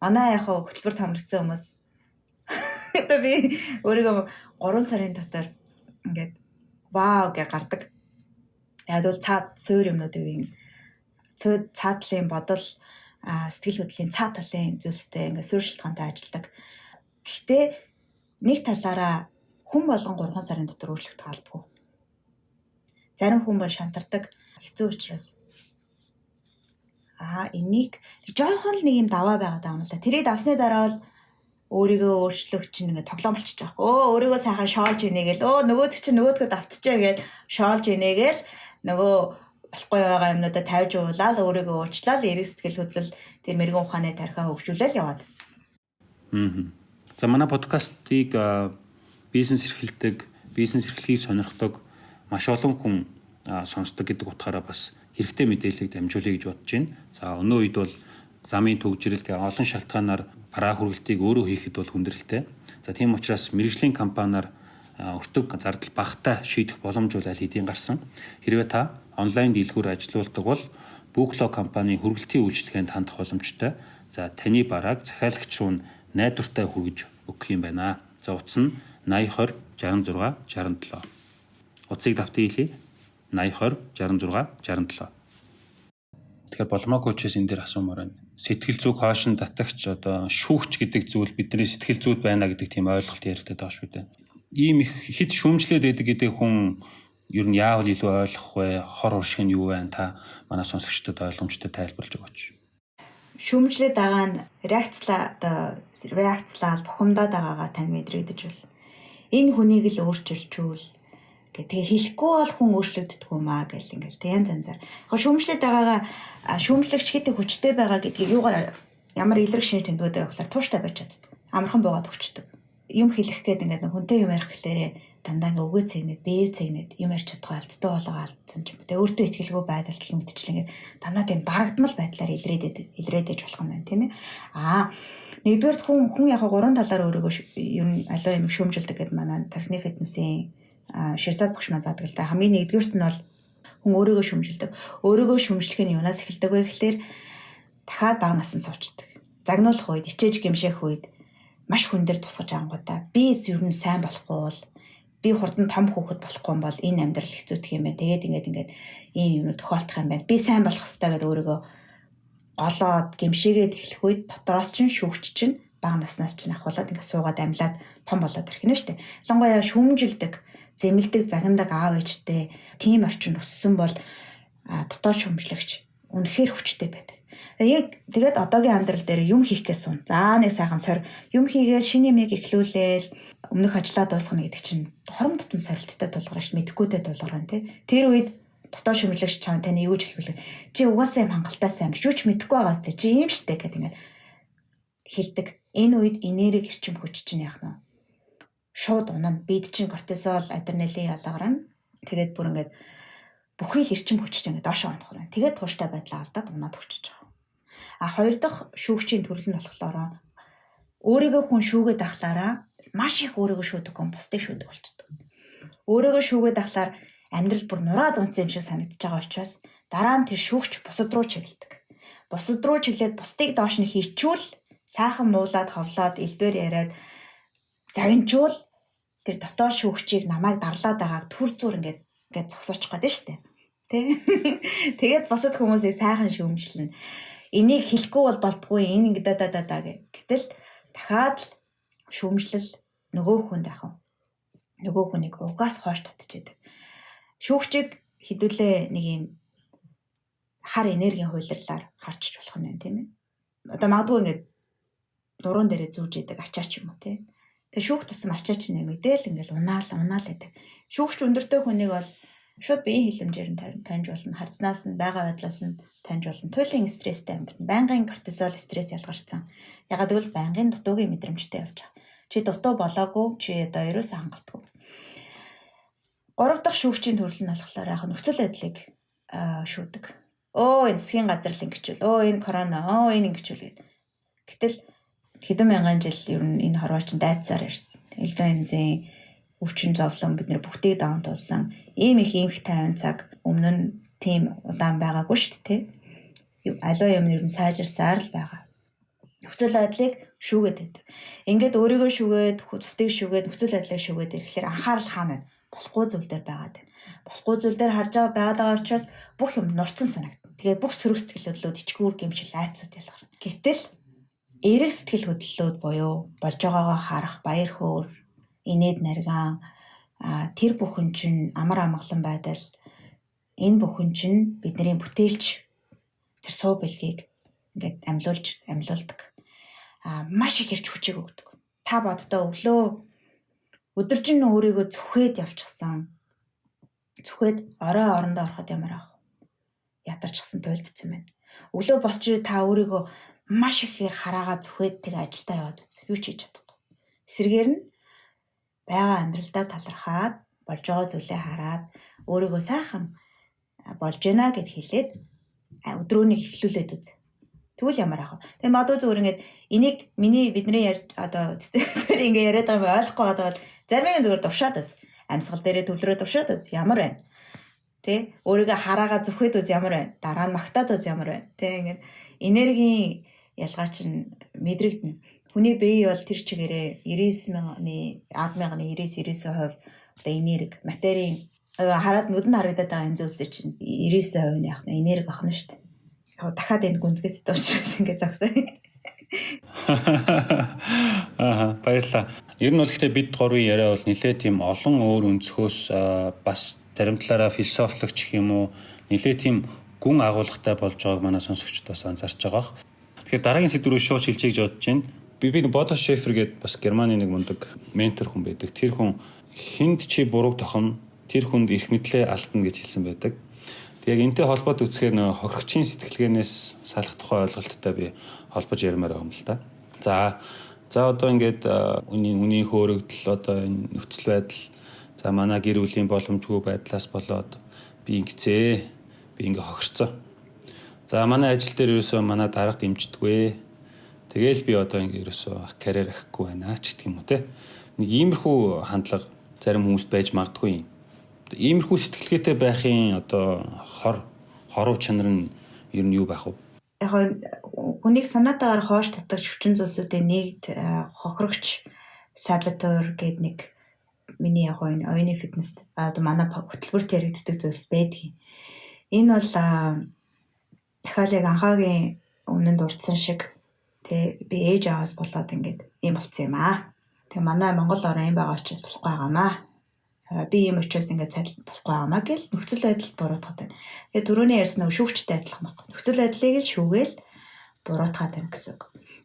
манай яг хөтөлбөр томрогдсон хүмүүс одоо би өөрийгөө 3 сарын дотор ингээд вау гэж гардаг. Яг бол цаад суур юмнуудыг цаад талын бодол, сэтгэл хөдлөлийн цаад талын зүйлстэй ингээд суурь шалтгаантай ажилладаг. Гэхдээ нэг талаараа хүн болгон 3 сарын дотор өөрчлөгдөх албагүй. Зарим хүн бол шантардаг, хэцүү учраас энийг жоохон л нэг юм даваа байгаад байгаа юм л да. Тэрийг давсны дараа бол өөрийгөө өөрчлөх чинь ингээд тоглоом болчихж байгаа. Өөрийгөө сайхан шоолж ийнэ гээл. Нөгөөд чинь нөгөөдгөө давтчихаа гээл шоолж ийнэ гээл нөгөө болохгүй байгаа юмнуудаа тавьж уулаад өөрийгөө уучлаад эрэг сэтгэл хөдлөл тэр мэрэгэн ухааны тархиа хөгжүүлээл яваад. За манай подкастыг бизнес эрхэлдэг, бизнес эрхлэхийг сонирхдог маш олон хүн сонсдог гэдэг утгаараа бас хэрэгтэй мэдээллийг дамжуулъя гэж бодож байна. За өнөө үед бол замын түгжрэл гэх олон шалтгаанаар бараа хүргэлтийг өөрөө хийхэд бол хүндрэлтэй. За тийм учраас мэргэжлийн компаниар өртөг зардал багатай шийдэх боломж бол аль хэдийн гарсан. Хэрвээ та онлайн дэлгүүр ажилуулдаг бол Buklo компани хүргэлтийн үйлчилгээнд хандах боломжтой. За таны барааг захиалагч руу найдвартай хүргэж өгөх юм байна. За утас нь 80 20 66 67. Утсыг давтан хэлье. 80 20 66 67. Тэгэхээр Болмоо коучээс энэ дээр асуумаар байна. Сэтгэл зүй коошн татагч одоо шүүгч гэдэг зүйл бидний сэтгэл зүйд байна гэдэг тийм ойлголт яригдаад байгаа шүү дээ. Ийм их хэд шүүмжлээд байдаг гэдэг хүн ер нь яавал илүү ойлгох вэ? Хор уршиг нь юу вэ? Та манай сонсогчдод ойлгомжтой тайлбарлаж өгөөч. Шүүмжлээд байгаа нь реакцлаа одоо реакцлаад бухимдаад байгаагаа тань мэдрэгдэж бол энэ хүнийг л өөрчилчүүл гэх. Тэгээ хэлэхгүй бол хүн өөрчлөгддөг юм аа гэл ингээл тэг янз янзаар. Яг шүүмжлээд байгаагаа шүүмжлэгч хэд хүчтэй байгаа гэдгийг юугаар ямар илрэг шинж тэмдгүүд байх болохоор тууштай байж чаддаг. Амархан буугаад өгчдөг. Юм хэлэх гээд ингээд хүнтэй юм ярих гэхлээрээ дандаа ингээ үгээ цэгнэд, бие цэгнэд юм ярьж чадахгүй алдтай болгоо алдсан ч юм. Тэгээ өөртөө итгэлгүй байдал гэх мэтчлэн ингээ дандаа тийм дарагдмал байдлаар илрээд ээж болох юм байна, тийм ээ. Аа, нэгдүгээрт хүн яг гурван талаар өөрийгөө ер нь аливаа юм шүүмжилдэг гэдээ манай тархины фитнесийн Ширсад багш маань заадаг л да. Хамгийн нэгдүгээрт нь бол хүн өөрийгөө шүүмжилдэг. Өөрийгөө шүүмжлэх нь юунаас эхэлдэг вэ гэхлээр дахиад бага насанд суучдаг. Загнуулах үед, ичээж гимших үед маш хүн дээр тусгаж ангуудаа би ер нь сайн болохгүй бол би хурдан том хүүхэд болохгүй юм бол энэ амьдрал хэцүүтэх юм байна. Тэгээд ингээд ийм юм тохиолдох юм байна. Би сайн болох ёстой гэдээ өөрийгөө голоод гимшигээд эхлэх үед дотроос чинь шүүгч чинь бага наснаас чинь ахуулаад ингээд суугаад амьлаад том болоод ирэх нь шүү дээ. Ялангуяа шүүмжилдэг, зэмлдэг, загнадаг аав ээжтэй тийм орчинд өссөн бол дотоод шүүмжлэгч үнэхээр хүчтэй байдаг. Яг тэгээд одоогийн амьдрал дээр юм хийх гэсэн сун. За нэг сайхан сор юм хийгээл шинэ юмыг эхлүүлээл өмнөх ажлаа дуусгана гэдэг чинь хором тутам сорилттой тулгарна ш, мэдэхгүйтэй тулгарна тий. Тэр үед дотоод шүмжлэгч чам таны юу ч хэлэх вэ? Чи угаасаа юм хангалттай сайн биш. Юу ч мэдэхгүй байгаас тий. Чи ийм штэ гэдэг ингээд хэлдэг. Энэ үед энерги эрчим хүч чинь яах нь вэ? Шууд унана. Бид чинь кортизол, адреналин ялгарна. Тэгээд бүр ингээд бүхий л эрчим хүч чинь ингээд доошоо унах байна. Тэгээд тууштай байдлаа алдаад унаад өчөж байгаа. А хоёр дахь шүүгчийн төрөл нь болохоор өөрийгөө хүн шүүгээд ахлаараа маш их өөрийгөө шүүдэг хүн бусдыг шүүдэг болчдөг. Өөрийгөө шүүгээд ахлаар амьдрал бүр нураад унтсан юм шиг санагдаж байгаа учраас дараа нь тэр шүүгч бусад руу чиглэдэг. Бусад руу чиглээд бусдыг доош нь хийчүүл сайхан муулаад ховлоод элдвэр яриад загинчуул тэр дотоод шүүгчийг намайг дарлаад байгааг түр зур ингээд ингээд зогсоочих гээд шүү дээ. Тэ? Тэгээд бусад хүмүүсийг сайхан шүүмжлэнэ. Энийг хэлэхгүй бол болдгүй энэ ингэ да да да да гэх. Гэтэл дахиад л шүүмжлэл нөгөө хүнд яах вэ? Нөгөө хүнийг угаас хойш татчихэдэг. Шүүгчийг хідүүлээ нэг юм хар энергийн хуулирлаар харчиж болох юм байна, тийм ээ. Одоо магадгүй ингээд нуруунд дээрээ зүүж идэг ачаач юм уу, тийм. Тэгээ шүүх тусам ачаач нэмэгдээл ингээл унаал унаал гэдэг. Шүүгч өндөртэй хүнийг бол шууд биеийн хилэмжээр нь таньж болно. Харцнаас нь байгаа байдлаас нь таньж болно. Туйлын стресстэй амьдарна. Байнгын кортизол стресс ялгарсан. Ягаад гэвэл байнгын дутуугийн мэдрэмжтэй явж байгаа. Чи дутуу болоогүй, чи одоо ерөөсөө хангалтгүй. Гурав дахь шүүгчийн төрөл нь болохоор яг нөхцөл байдлыг шүүдэг. Өө энэ засгийн газар л ингэчүүл. Өө энэ корона, өө энэ ингэчүүл гэд. Гэтэл хэдэн мянган жил ер нь энэ хорвоо чинь дайцсаар ирсэн. Элдв янзын өвчин зовлон бид нэр бүгдийг даван туулсан. Ийм их инх тайван цаг өмнө нь тийм удаан байгаагүй шүү дээ, тэ. Аливаа юм ер нь сайжирсаар л байгаа. Нөхцөл байдлыг шүүгээд тавьдаг. Ингээд өөрийгөө шүүгээд, бусдыг шүүгээд, нөхцөл байдлыг шүүгээд ирэхлээр анхаарал хаана байна? Болохгүй зүйл дээр байгаад байна. Болохгүй зүйл дээр харж байгаа байгаад байгаа учраас бүх юм нурцсан санагдана. Тэгээд бүх сөрөг сэтгэл хөдлөлүүд, ичгүүр гэмшил, айцуд ялгарна. Гэтэл эерэг сэтгэл хөдлөлүүд буюу болж байгаагаа харах, баяр хөөр, инээд наргаан тэр бүхэн чинь амар амгалан байдал энэ бүхэн чинь бидний бүтээлч тэр суу бэлгийг ингээд амьлуулдаг. Маш их эрч хүчийг өгдөг. Та боддоо өглөө өдөржин өөрийгөө зүхэд явчихсан. Зүхэд орой орондоо ороход ямар ах ятарчсан туйлдсан байна. Өглөө босч ирээ та өөрийгөө маш ихээр хараагаа зүхэд тэг ажилдаа яваад үз. Юу ч хийж чадахгүй. Эсрэгээр нь байгаа амьдралдаа талархаад болж байгаа зүйлээ хараад өөрийгөө сайхан болж байна гэд хэлээд өдрөөнийг эхлүүлээд үз. Тэгвэл ямар ах вэ? Тэгээ магадгүй зүгээр ингээд энийг миний бидний ярьж одоо цэцээр ингээд яриад байгаа юм ойлгохгүй байгаа бол зарим нэг зүгээр дуршаад үз. Амьсгал дээрээ төвлөрөө дуршаад үз. Ямар байна? Тэ? Өөрийгөө хараагаа зүхэд үз ямар байна? Дараа нь магтаад үз ямар байна? Тэ ингээд энергийн ялгаа чинь мэдрэгдэнэ. Хүний бие бол тэр чигээрээ 99 мянганы 10 мянганы 99 99% одоо энерги, материйн хараад нүдэнд харагдаад байгаа энэ зүйлсээ чинь 99% нь яг нь энерги багна шүү дээ. Яг дахиад энэ гүнзгий сэдв учраас ингээд зогсоо. Аа, баярлалаа. Ер нь бол гэхдээ бид гурвын яриа бол нэлээд тийм олон өөр өнцгөөс бас зарим талаараа философилогч гэх юм уу нэлээд тийм гүн агуулгатай болж байгааг манай сонсогчд бас анзаарч байгаа. Тэгэхээр дараагийн сэдв рүү шууд шилжиж гэж бодож байна. Би Бодо Шефер гэдэг бас Германы нэг мундаг ментор хүн байдаг. Тэр хүн хүнд чи бурууг тохино, тэр хүнд эрх мэдлээ алдна гэж хэлсэн байдаг. Тэг яг энэтэй холбоод үзэхээр нөө хохирогчийн сэтгэлгээнээс салах тухай ойлголттой би холбож ярмаар байгаа юм л да. За одоо ингээд үнийн хөөрөгдөл, одоо энэ нөхцөл байдал, за манай гэр бүлийн боломжгүй байдлаас болоод би ингэцээ, би ингээ хохирцоо. За манай ажил дээр ерөөсөө манай дарга дэмждэггүй. Тэгээл би одоо ингээ ерөөсөө карьер ахихгүй байна ч гэх юм уу те. Нэг иймэрхүү хандлага зарим хүмүүст байж магадгүй юм. Иймэрхүү сэтгэлгээтэй байхын одоо хоруу чанар нь ер нь юу байх вэ? Яг хүнийг санаатаагаар хоош татдаг хүчин зүйлсүүдийн нэгд хохирогч, saboteur гэдэг нэг миний яг энэ оюуны фитнес одоо манай хөтөлбөрт яригддаг зүйлс байдаг. Энэ бол дахиад яг анхаагийн өмнө дурдсан шиг тэ би ээж аваас болоод ингээд ийм болцсон юм аа. Тэгээ манай Монгол орон юм байгаа учраас болохгүй байгаамаа. Би ийм учраас ингээд цадл болохгүй байгаамаа гэл нөхцөл байдалд буруутгаад байна. Тэгээ түрүүний ярьсан нөгөө шүүгчтэй адилхан байхгүй. Нөхцөл байдлыг л шүүгээл буруутгаад байна гэсэн үг.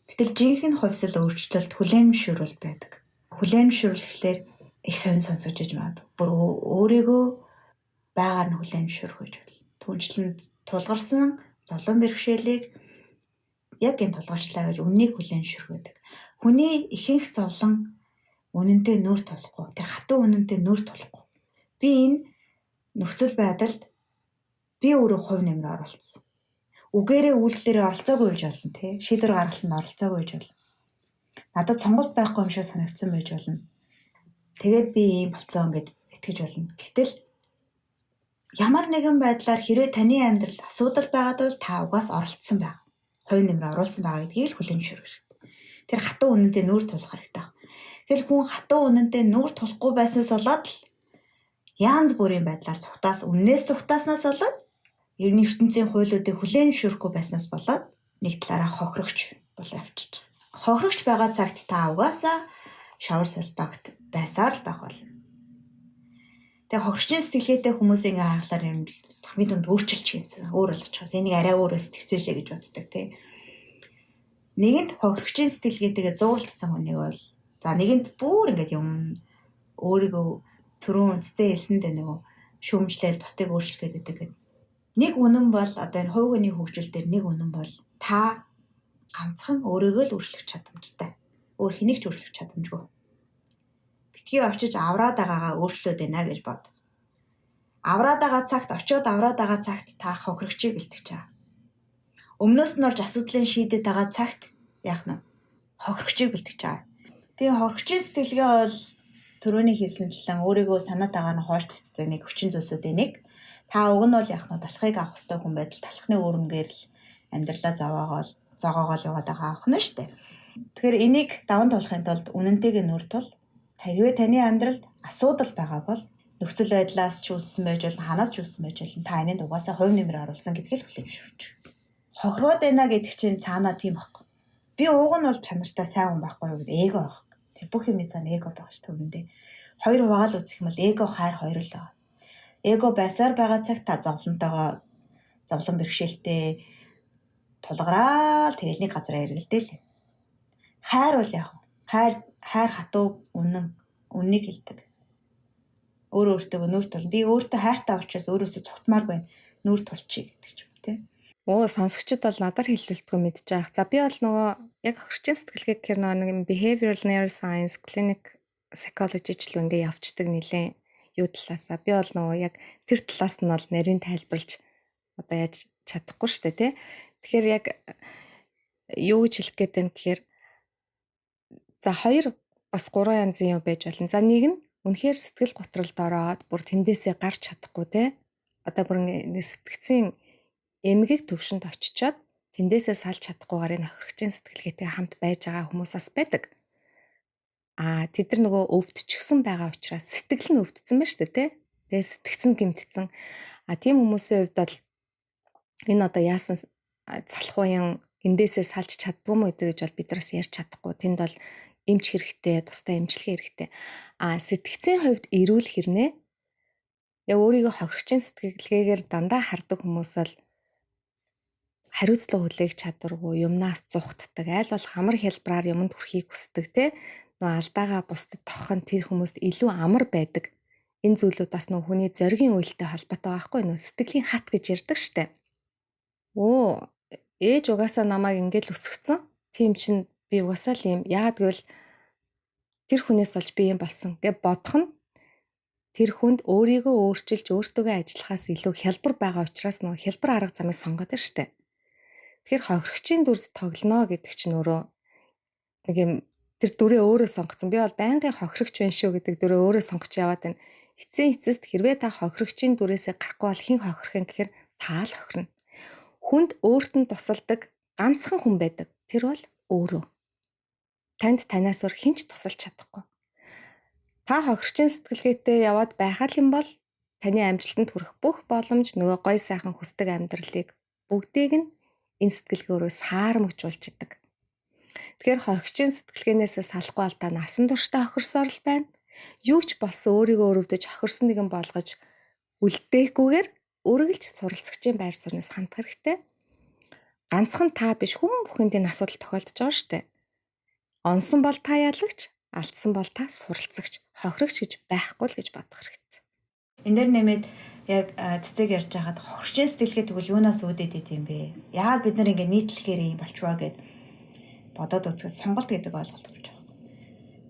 Гэтэл жинхэнэ хувьсэл өөрчлөлт хүлээн зөвшөөрөл байдаг. Хүлээн зөвшөөрөл гэхлээр их сонь сонсож иж магадгүй. Бүр өөрийгөө байгаар нь хүлээн зөвшөөрөх гэж бол. Түүнчлэн тулгарсан зовлон бэрхшээлийг яг энэ тулгарчлаа гэж үннийг хүлээн зөвшөөрөх байдаг. Хүний ихэнх зовлон үнэнтэй нүүр тулахгүй. Тэр хатуу үнэнтэй нүүр тулахгүй. Би энэ нөхцөл байдалд би өөрөө хувь нэмэр оруулсан. Үгээрээ үйлдэлээрээ оролцоогүй байж болно тий. Шийдвэр гаргалтанд оролцоогүй байж болно. Надад сонголт байхгүй юм шиг санагдсан байж болно. Тэгээд би ийм болцсон гэд итгэж болно. Гэтэл ямар нэгэн байдлаар хэрвээ таны амьдрал асуудал байгаад бол та угаас оролцсон байгаа. Хувь нэмэр оруулсан байгаа гэдгийг л хүлээн зөвшөөрөх хэрэгтэй. Тэр хатуу үнэнтэй нүүр тулах хэрэгтэй. Тэгэл хүн хатуу үнэнтэй нүүр тулахгүй байснаас болоод л янз бүрийн байдлаар цухтаас үннээс цухтааснаас болоод ер нь ертөнцийн хуулиудыг хүлээн зөвшөөрөхгүй байснаас болоод нэг талаараа хохирогч болоо явчих. Хохирогч байгаа цагт та угаасаа шавар салбагт байсаар л байх болно. Тэгээ хохирчны сэтгэлгээтэй хүмүүс ингээ харахлаар юм хамгийн түрүүнд өөрчилчих юмсан. Өөр болгочих. Энийг арай өөр сэтгцээшээ гэж боддог тий. Нэгэнт хохирогчийн сэтгэлгээтэйгээ зууралдсан хүнийг бол за нэгэнт бүр ингээд юм өөрийгөө түрүүн цэцэн хэлсэндээ нөгөө шүүмжлээл бусдыг өөрчлөх гэдэг гэдэг. Нэг үнэн бол одоо энэ хувь хүний хөгжил дээр нэг үнэн бол та ганцхан өөрийгөө л өөрчлөх чадамжтай. Өөр хэнийг ч өөрчлөх чадамжгүй. Битгий очиж авраад байгаагаа өөрчлөөд байна гэж бод. Авраад байгаа цагт очиод авраад байгаа цагт та хохирогчийг бэлтгэж байгаа. Өмнөөс нь орж асуудлыг шийдээд байгаа цагт яах нь хохирогчийг бэлтгэж байгаа. Тэгээ хохирогчийн сэтгэлгээ бол түрүүний хэлсэнчлэн өөрийгөө санаатаагаар нь хойш татдаг нэг хүчин зүйлсүүдийн нэг. Та уг нь бол яах нь талхыг авах ёстой хүн байдал талхны өөрмгээр л амьдралаа зовоогоол яваад байгаа аах нь шүү дээ. Тэгэхээр энийг даван туулахын тулд үнэнтэйгээ нүүр тул хэрвээ таны амьдралд асуудал байгаа бол нөхцөл байдлаас ч үүссэн байж болно, ханаас ч үүссэн байж болно. Та энэнд угаасаа хувь нэмэр оруулсан гэдгийг л хүлээн зөвшөөрч. Хохироод байна гэдэг чинь цаанаа тийм байхгүй. Би ууг нь бол чанартай сайн хүн байхгүй юу гэдэг эго байх. Тэг бүх юмны цаана эго байгаа шүү дээ үнэндээ. Хоёр хуваагаал үзэх юм бол эго хайр хоёр л байгаа. Эго байсаар байгаа цагт та зовлонтойгоо зовлон бэрхшээлтэй тулгараал тэгэл нэг газараа эргэлдээл. Хайр бол яг хайр хатуу үнэн үннийг хэлдэг. Өөрөө өөртөө нүүр тул. Би өөртөө хайртай учраас өөрөөсөө цухтмаар байна. Нүүр тулчих гэдэг ч юм тий. Оо сонсогчид бол надаар хэллэлтгүй мэдчих. За би бол нөгөө яг хөрчин сэтгэлгээ гэхэр нөгөө нэг behavioral neuroscience, clinic psychology ч л ингээ явцдаг нэлээд юу талаасаа би бол нөгөө яг тэр талаас нь бол нарийн тайлбарлаж одоо яаж чадахгүй штэ тий. Тэгэхээр яг юу гэж хэлэх гээд байна гэхээр за хоёр бас гурван янзын юм байж болно. За нэг нь үнэхээр сэтгэл готролд ороод бүр тэндээсээ гарч чадахгүй те. Одоо бүр сэтгцийн эмгэг төвшөнд очичоод тэндээсээ салж чадахгүйгээр энэ хохирогчийн сэтгэлгээтэй хамт байж байгаа хүмүүс бас байдаг. Аа тэд нар нөгөө өвдчихсөн байгаа учраас сэтгэл нь өвдсөн байна шүү дээ те. Тэгээ сэтгцэн гэмтсэн. А тийм хүмүүсийн хувьд бол энэ одоо яасан салах уян эндээсээ салж чаддгүй мө гэж бол бид нараас ярьж чадахгүй. Тэнд бол эмч хэрэгтэй, тустай эмчилгээ хэрэгтэй. А сэтгцийн хувьд эрүүл хэрнээ яг өөрийгөө хохирогчийн сэтгэлгээгээр дандаа хардаг хүмүүс бол Хариуцлага хүлээх чадваргүй, юмнаас зугтдаг, аль болох амар хялбараар юмд хүрэхийг хүсдэг те. Нөгөө алдаагаа бусдад тохох нь тэр хүмүүст илүү амар байдаг. Энэ зүйлүүд бас нөгөө хүний зоригийн уйлтай холбоотой байхгүй нөө сэтгэлийн хат гэж ярьдаг штэ. Өө, ээж угаасаа намайг ингэж л өсгөцсөн. Тийм чинь би угаасаа л юм. Яагаад гэвэл тэр хүнээс олж би юм болсон гэж бодох нь тэр хүнд өөрийгөө өөрчилж өөртөөгөө ажиллахаас илүү хялбар байгаа учраас нөгөө хялбар арга замыг сонгоод байна штэ. Тэгэхээр хохирогчийн дүрд тоглоно гэдэг чинь өөрөө нэг юм тэр дүрээ өөрөө сонгоцсон. Би бол байнгын хохирогч байна шүү гэдэг дүрээ өөрөө сонгож яваад байна. Эцсийн эцэст хэрвээ та хохирогчийн дүрээсээ гарахгүй бол хэн хохирох юм гэхээр та л хохирно. Хүнд өөрт нь тусалдаг ганцхан хүн байдаг. Тэр бол өөрөө. Танд танаас өөр хэн ч тусалж чадахгүй. Та хохирогчийн сэтгэлгээтэй яваад байхаар юм бол таны амжилтанд хүрэх бүх боломж, нөгөө гой сайхан хүсдэг амьдралыг бүгдийг нь энэ сэтгэлгээ өөрөө саармагжуулж идэг. Тэгэхээр хохирогчийн сэтгэлгээнээс салахгүй бол та насан туршдаа хохирсоор л байна. Юу ч болсон өөрийгөө өрөвдөж хохирсон нэгэн болгож үлдээхгүйгээр үргэлж суралцагчийн байр сууриас хандах хэрэгтэй. Ганцхан та биш, хүн бүхэнд энэ асуудал тохиолдож байгаа шүү дээ. Онсон бол та ялагч, алдсан бол та суралцагч, хохирогч гэж байхгүй л гэж бодох хэрэгтэй. Энэ дээр нэмээд яг цэцэг ярьж байхад хохирогчийн сэтгэлгээ тэгвэл юунаас үүдээд идэв юм бэ? Яагаад бид нар ингэ нийтлэхээр юм болчваа гэд бодоод үзэхэд сонголт гэдэг ойлголт болж байгаа.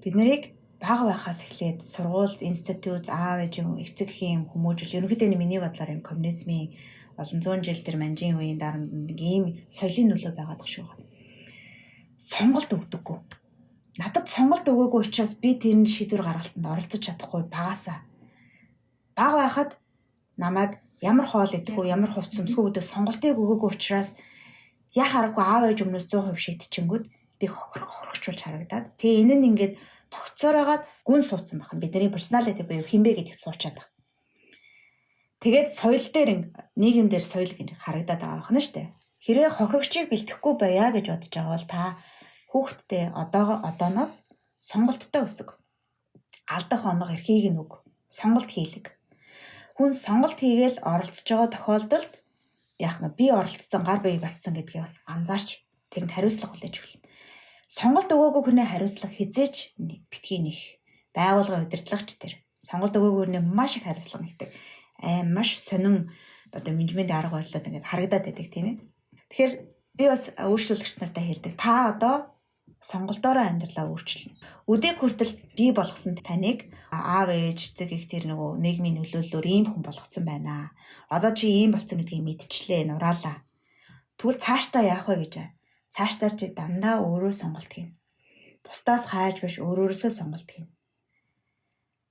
Бид нарыг бага байхаас эхлээд сургуульд, институт, аав ээжийн эцэг эхийн хүмүүжил, ерөнхийдөө миний бодлоор юм коммунизмын олон зуун жил тэр манжийн үеийн дараа нэг ийм соёлын нөлөө байгаад байгаа шүү. Сонголт өгдөггүй. Надад сонголт өгөөгүй учраас би тэр шийдвэр гаргалтанд оролцож чадахгүй багасаа. Бага байхад намайг ямар хоол идэх үү, ямар хувцас өмсөх үү гэдэг сонголтыг өгөөгүй учраас яа хараагүй аав ээж өмнөөс 100% шийдчихэнгүүд би хохирогчулж харагдаад. Тэгээ энэ нь ингээд тогтсоор байгаад гүн суудсан байна. Бидний personality буюу хинбэ гэдэгт суучаад байгаа. Тэгээд соёл дээр, нийгэм дээр соёл гэж харагдаад байгаа байна шүү дээ. Хэрвээ хохирогчийг бэлтгэхгүй байя гэж бодож байгаа бол та хүүхдтэй одооноос сонголттой өсөг. Алдах онох эрхийг нь өг. Сонголт хийлэг. Хүн сонголт хийгээл оролцож байгаа тохиолдолд яах нь би оролцсон, гар бие болцсон гэдгийг бас анзаарч тэрэнд хариуцлага хүлээж өгнө. Сонголт өгөөгүй хүний хариуцлага хизээч битгий нэх. Байгууллагын удирдлагч тэр. Сонголт өгөөгүй хүний маш их хариуцлага нэгдэг. Аим маш сонин одоо менежментийн арга барилууд ингээд харагдаад байдаг, тийм ээ. Тэгэхээр би бас өөрчлөлөгч нартай хэлдэг. Та одоо сонголтоороо амьдралаа өөрчилнө. Өдийг хүртэл бий болгосон таныг аав ээж, эцэг их тэр нөгөө нийгмийн нөлөөллөөр ийм хүн болгоцсон байна. Одоо чи ийм болцсон гэдгийг мэдчлээ, нураалаа. Тэгвэл цаашдаа яах вэ гэж. Цаашдаа чи дандаа өөрөө сонголт хийнэ. Бусдаас хайж биш, өөрөөсөө сонголт хийнэ.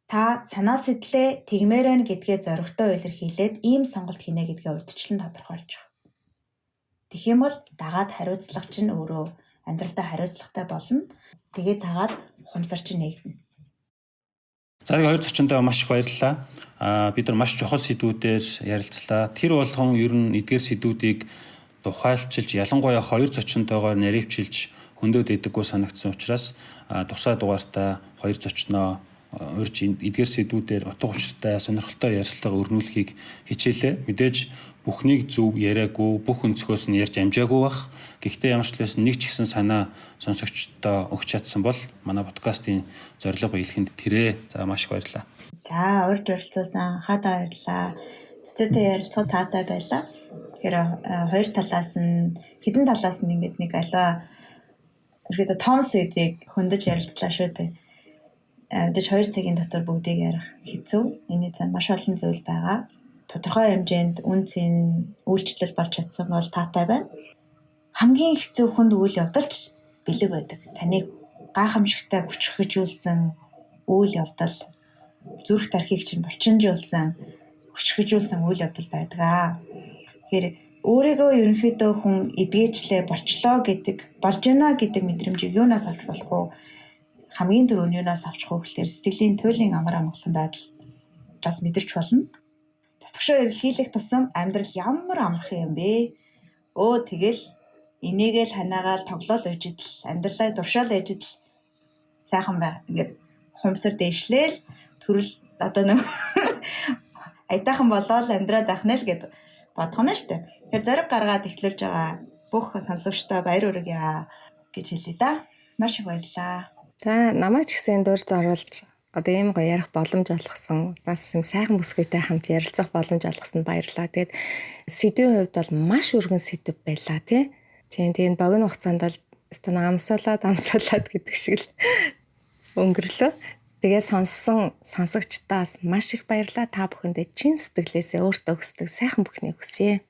Та санаа сэтлээ тэгмээр байна гэдгээ зоригтой илэрхийлээд ийм сонголт хийнэ гэдгээ урьдчилан тодорхойлж байгаа. Тэгэх юм бол дагаад хариуцлага чинь өөрөө амьдралдаа хариуцлагатай болно. Тэгээд тагаад ухамсар чинь нэгдэнэ. За, хоёр зочиндоо маш их баярлалаа. Бид нар маш чухал сэдвүүдээр ярилцлаа. Тэр болгон ер нь эдгээр сэдвүүдийг тухайлчилж, ялангуяа хоёр зочинтойгоор наривчилж хөндөд идэггүй санагдсан учраас тусаа дугаартаа хоёр зочноо урьж эдгээр сэдвүүдээр утга учиртай, сонирхолтой ярилцлага өрнүүлэхийг хичээлээ. Мэдээж бүхнийг зөв яриаггүй, бүх өнцгөөс нь ярьж амжаагүй бах. Гэхдээ ямар ч байсан нэг ч ихсэн санаа сонсогчдоо өгч чадсан бол манай подкастын зорилго биелэхэд тэрэ. За, маш их баярлалаа. За, урьж оролцуулсан хадаа баярлалаа. Цэцэтэй ярилцах таатай байлаа. Тэгэхээр хоёр талаас нь, хэдэн талаас нь ингээд нэг альва ерөөдөө том сэдвийг хөндөж ярилцлаа шүү дээ. Мэдээж 2 цагийн дотор бүгдийг ярих хэцүү. Энэний цаана маш олон зүйл байгаа. Тодорхой хэмжээнд үн цэн үйлчлэл болж чадсан бол таатай байна. Хамгийн хэцүү хүнд үйл явдалч бэлэг байдаг. Таныг гайхамшигтай хүчрхэгжүүлсэн үйл явдал, зүрх тархийг чинь булчинжуулсан, хүчрхэгжүүлсэн үйл явдал байдаг аа. Тэгэхээр өөрийгөө ерөнхийдөө хүн эдгээчлээ болчлоо гэдэг, болж байна гэдэг мэдрэмжийг юунаас авч болох вэ? Хамгийн түрүүнд юунаас авчих вэ гэхээр сэтгэлийн туйлын амар амгалан байдлаас мэдэрч болно. Татгшаа эрэлхийлэх тусам амьдрал ямар амархан юм бэ? Өө, тэгэл энийгэл ханаагаал тоглоол байж идэл, амьдралаа туршаал байж идэл сайхан бай. Ингээд ухамсар дээшлээл төрөл одоо нэг аятайхан болоод амьдраад байх нэ л гэдэг Бодгоно шүү дээ. Тэгэхээр зориг гаргаад эхлүүлж байгаа бүх сонсогчдоо баяр хүргье гэж хэлье да. Маш их баярлалаа. За, намайг ч гэсэн дурж оруулж одоо ийм гоё ярих боломж олгосон. Бас юм сайхан бүсгүйтэй хамт ярилцах боломж олгосонд баярлалаа. Тэгээд сэдвийн хувьд бол маш өргөн сэдэв байлаа, тий. Тийм, тэгээд богино хугацаанд бол өстө амсаалаад амсаалаад гэдэг шиг л өнгөрлөө. Тэгээ сонссон сонсогчдоос маш их баярлалаа. Та бүхэндээ чин сэтгэлээсээ өөртөө хүсдэг сайхан бүхнийг хүсье.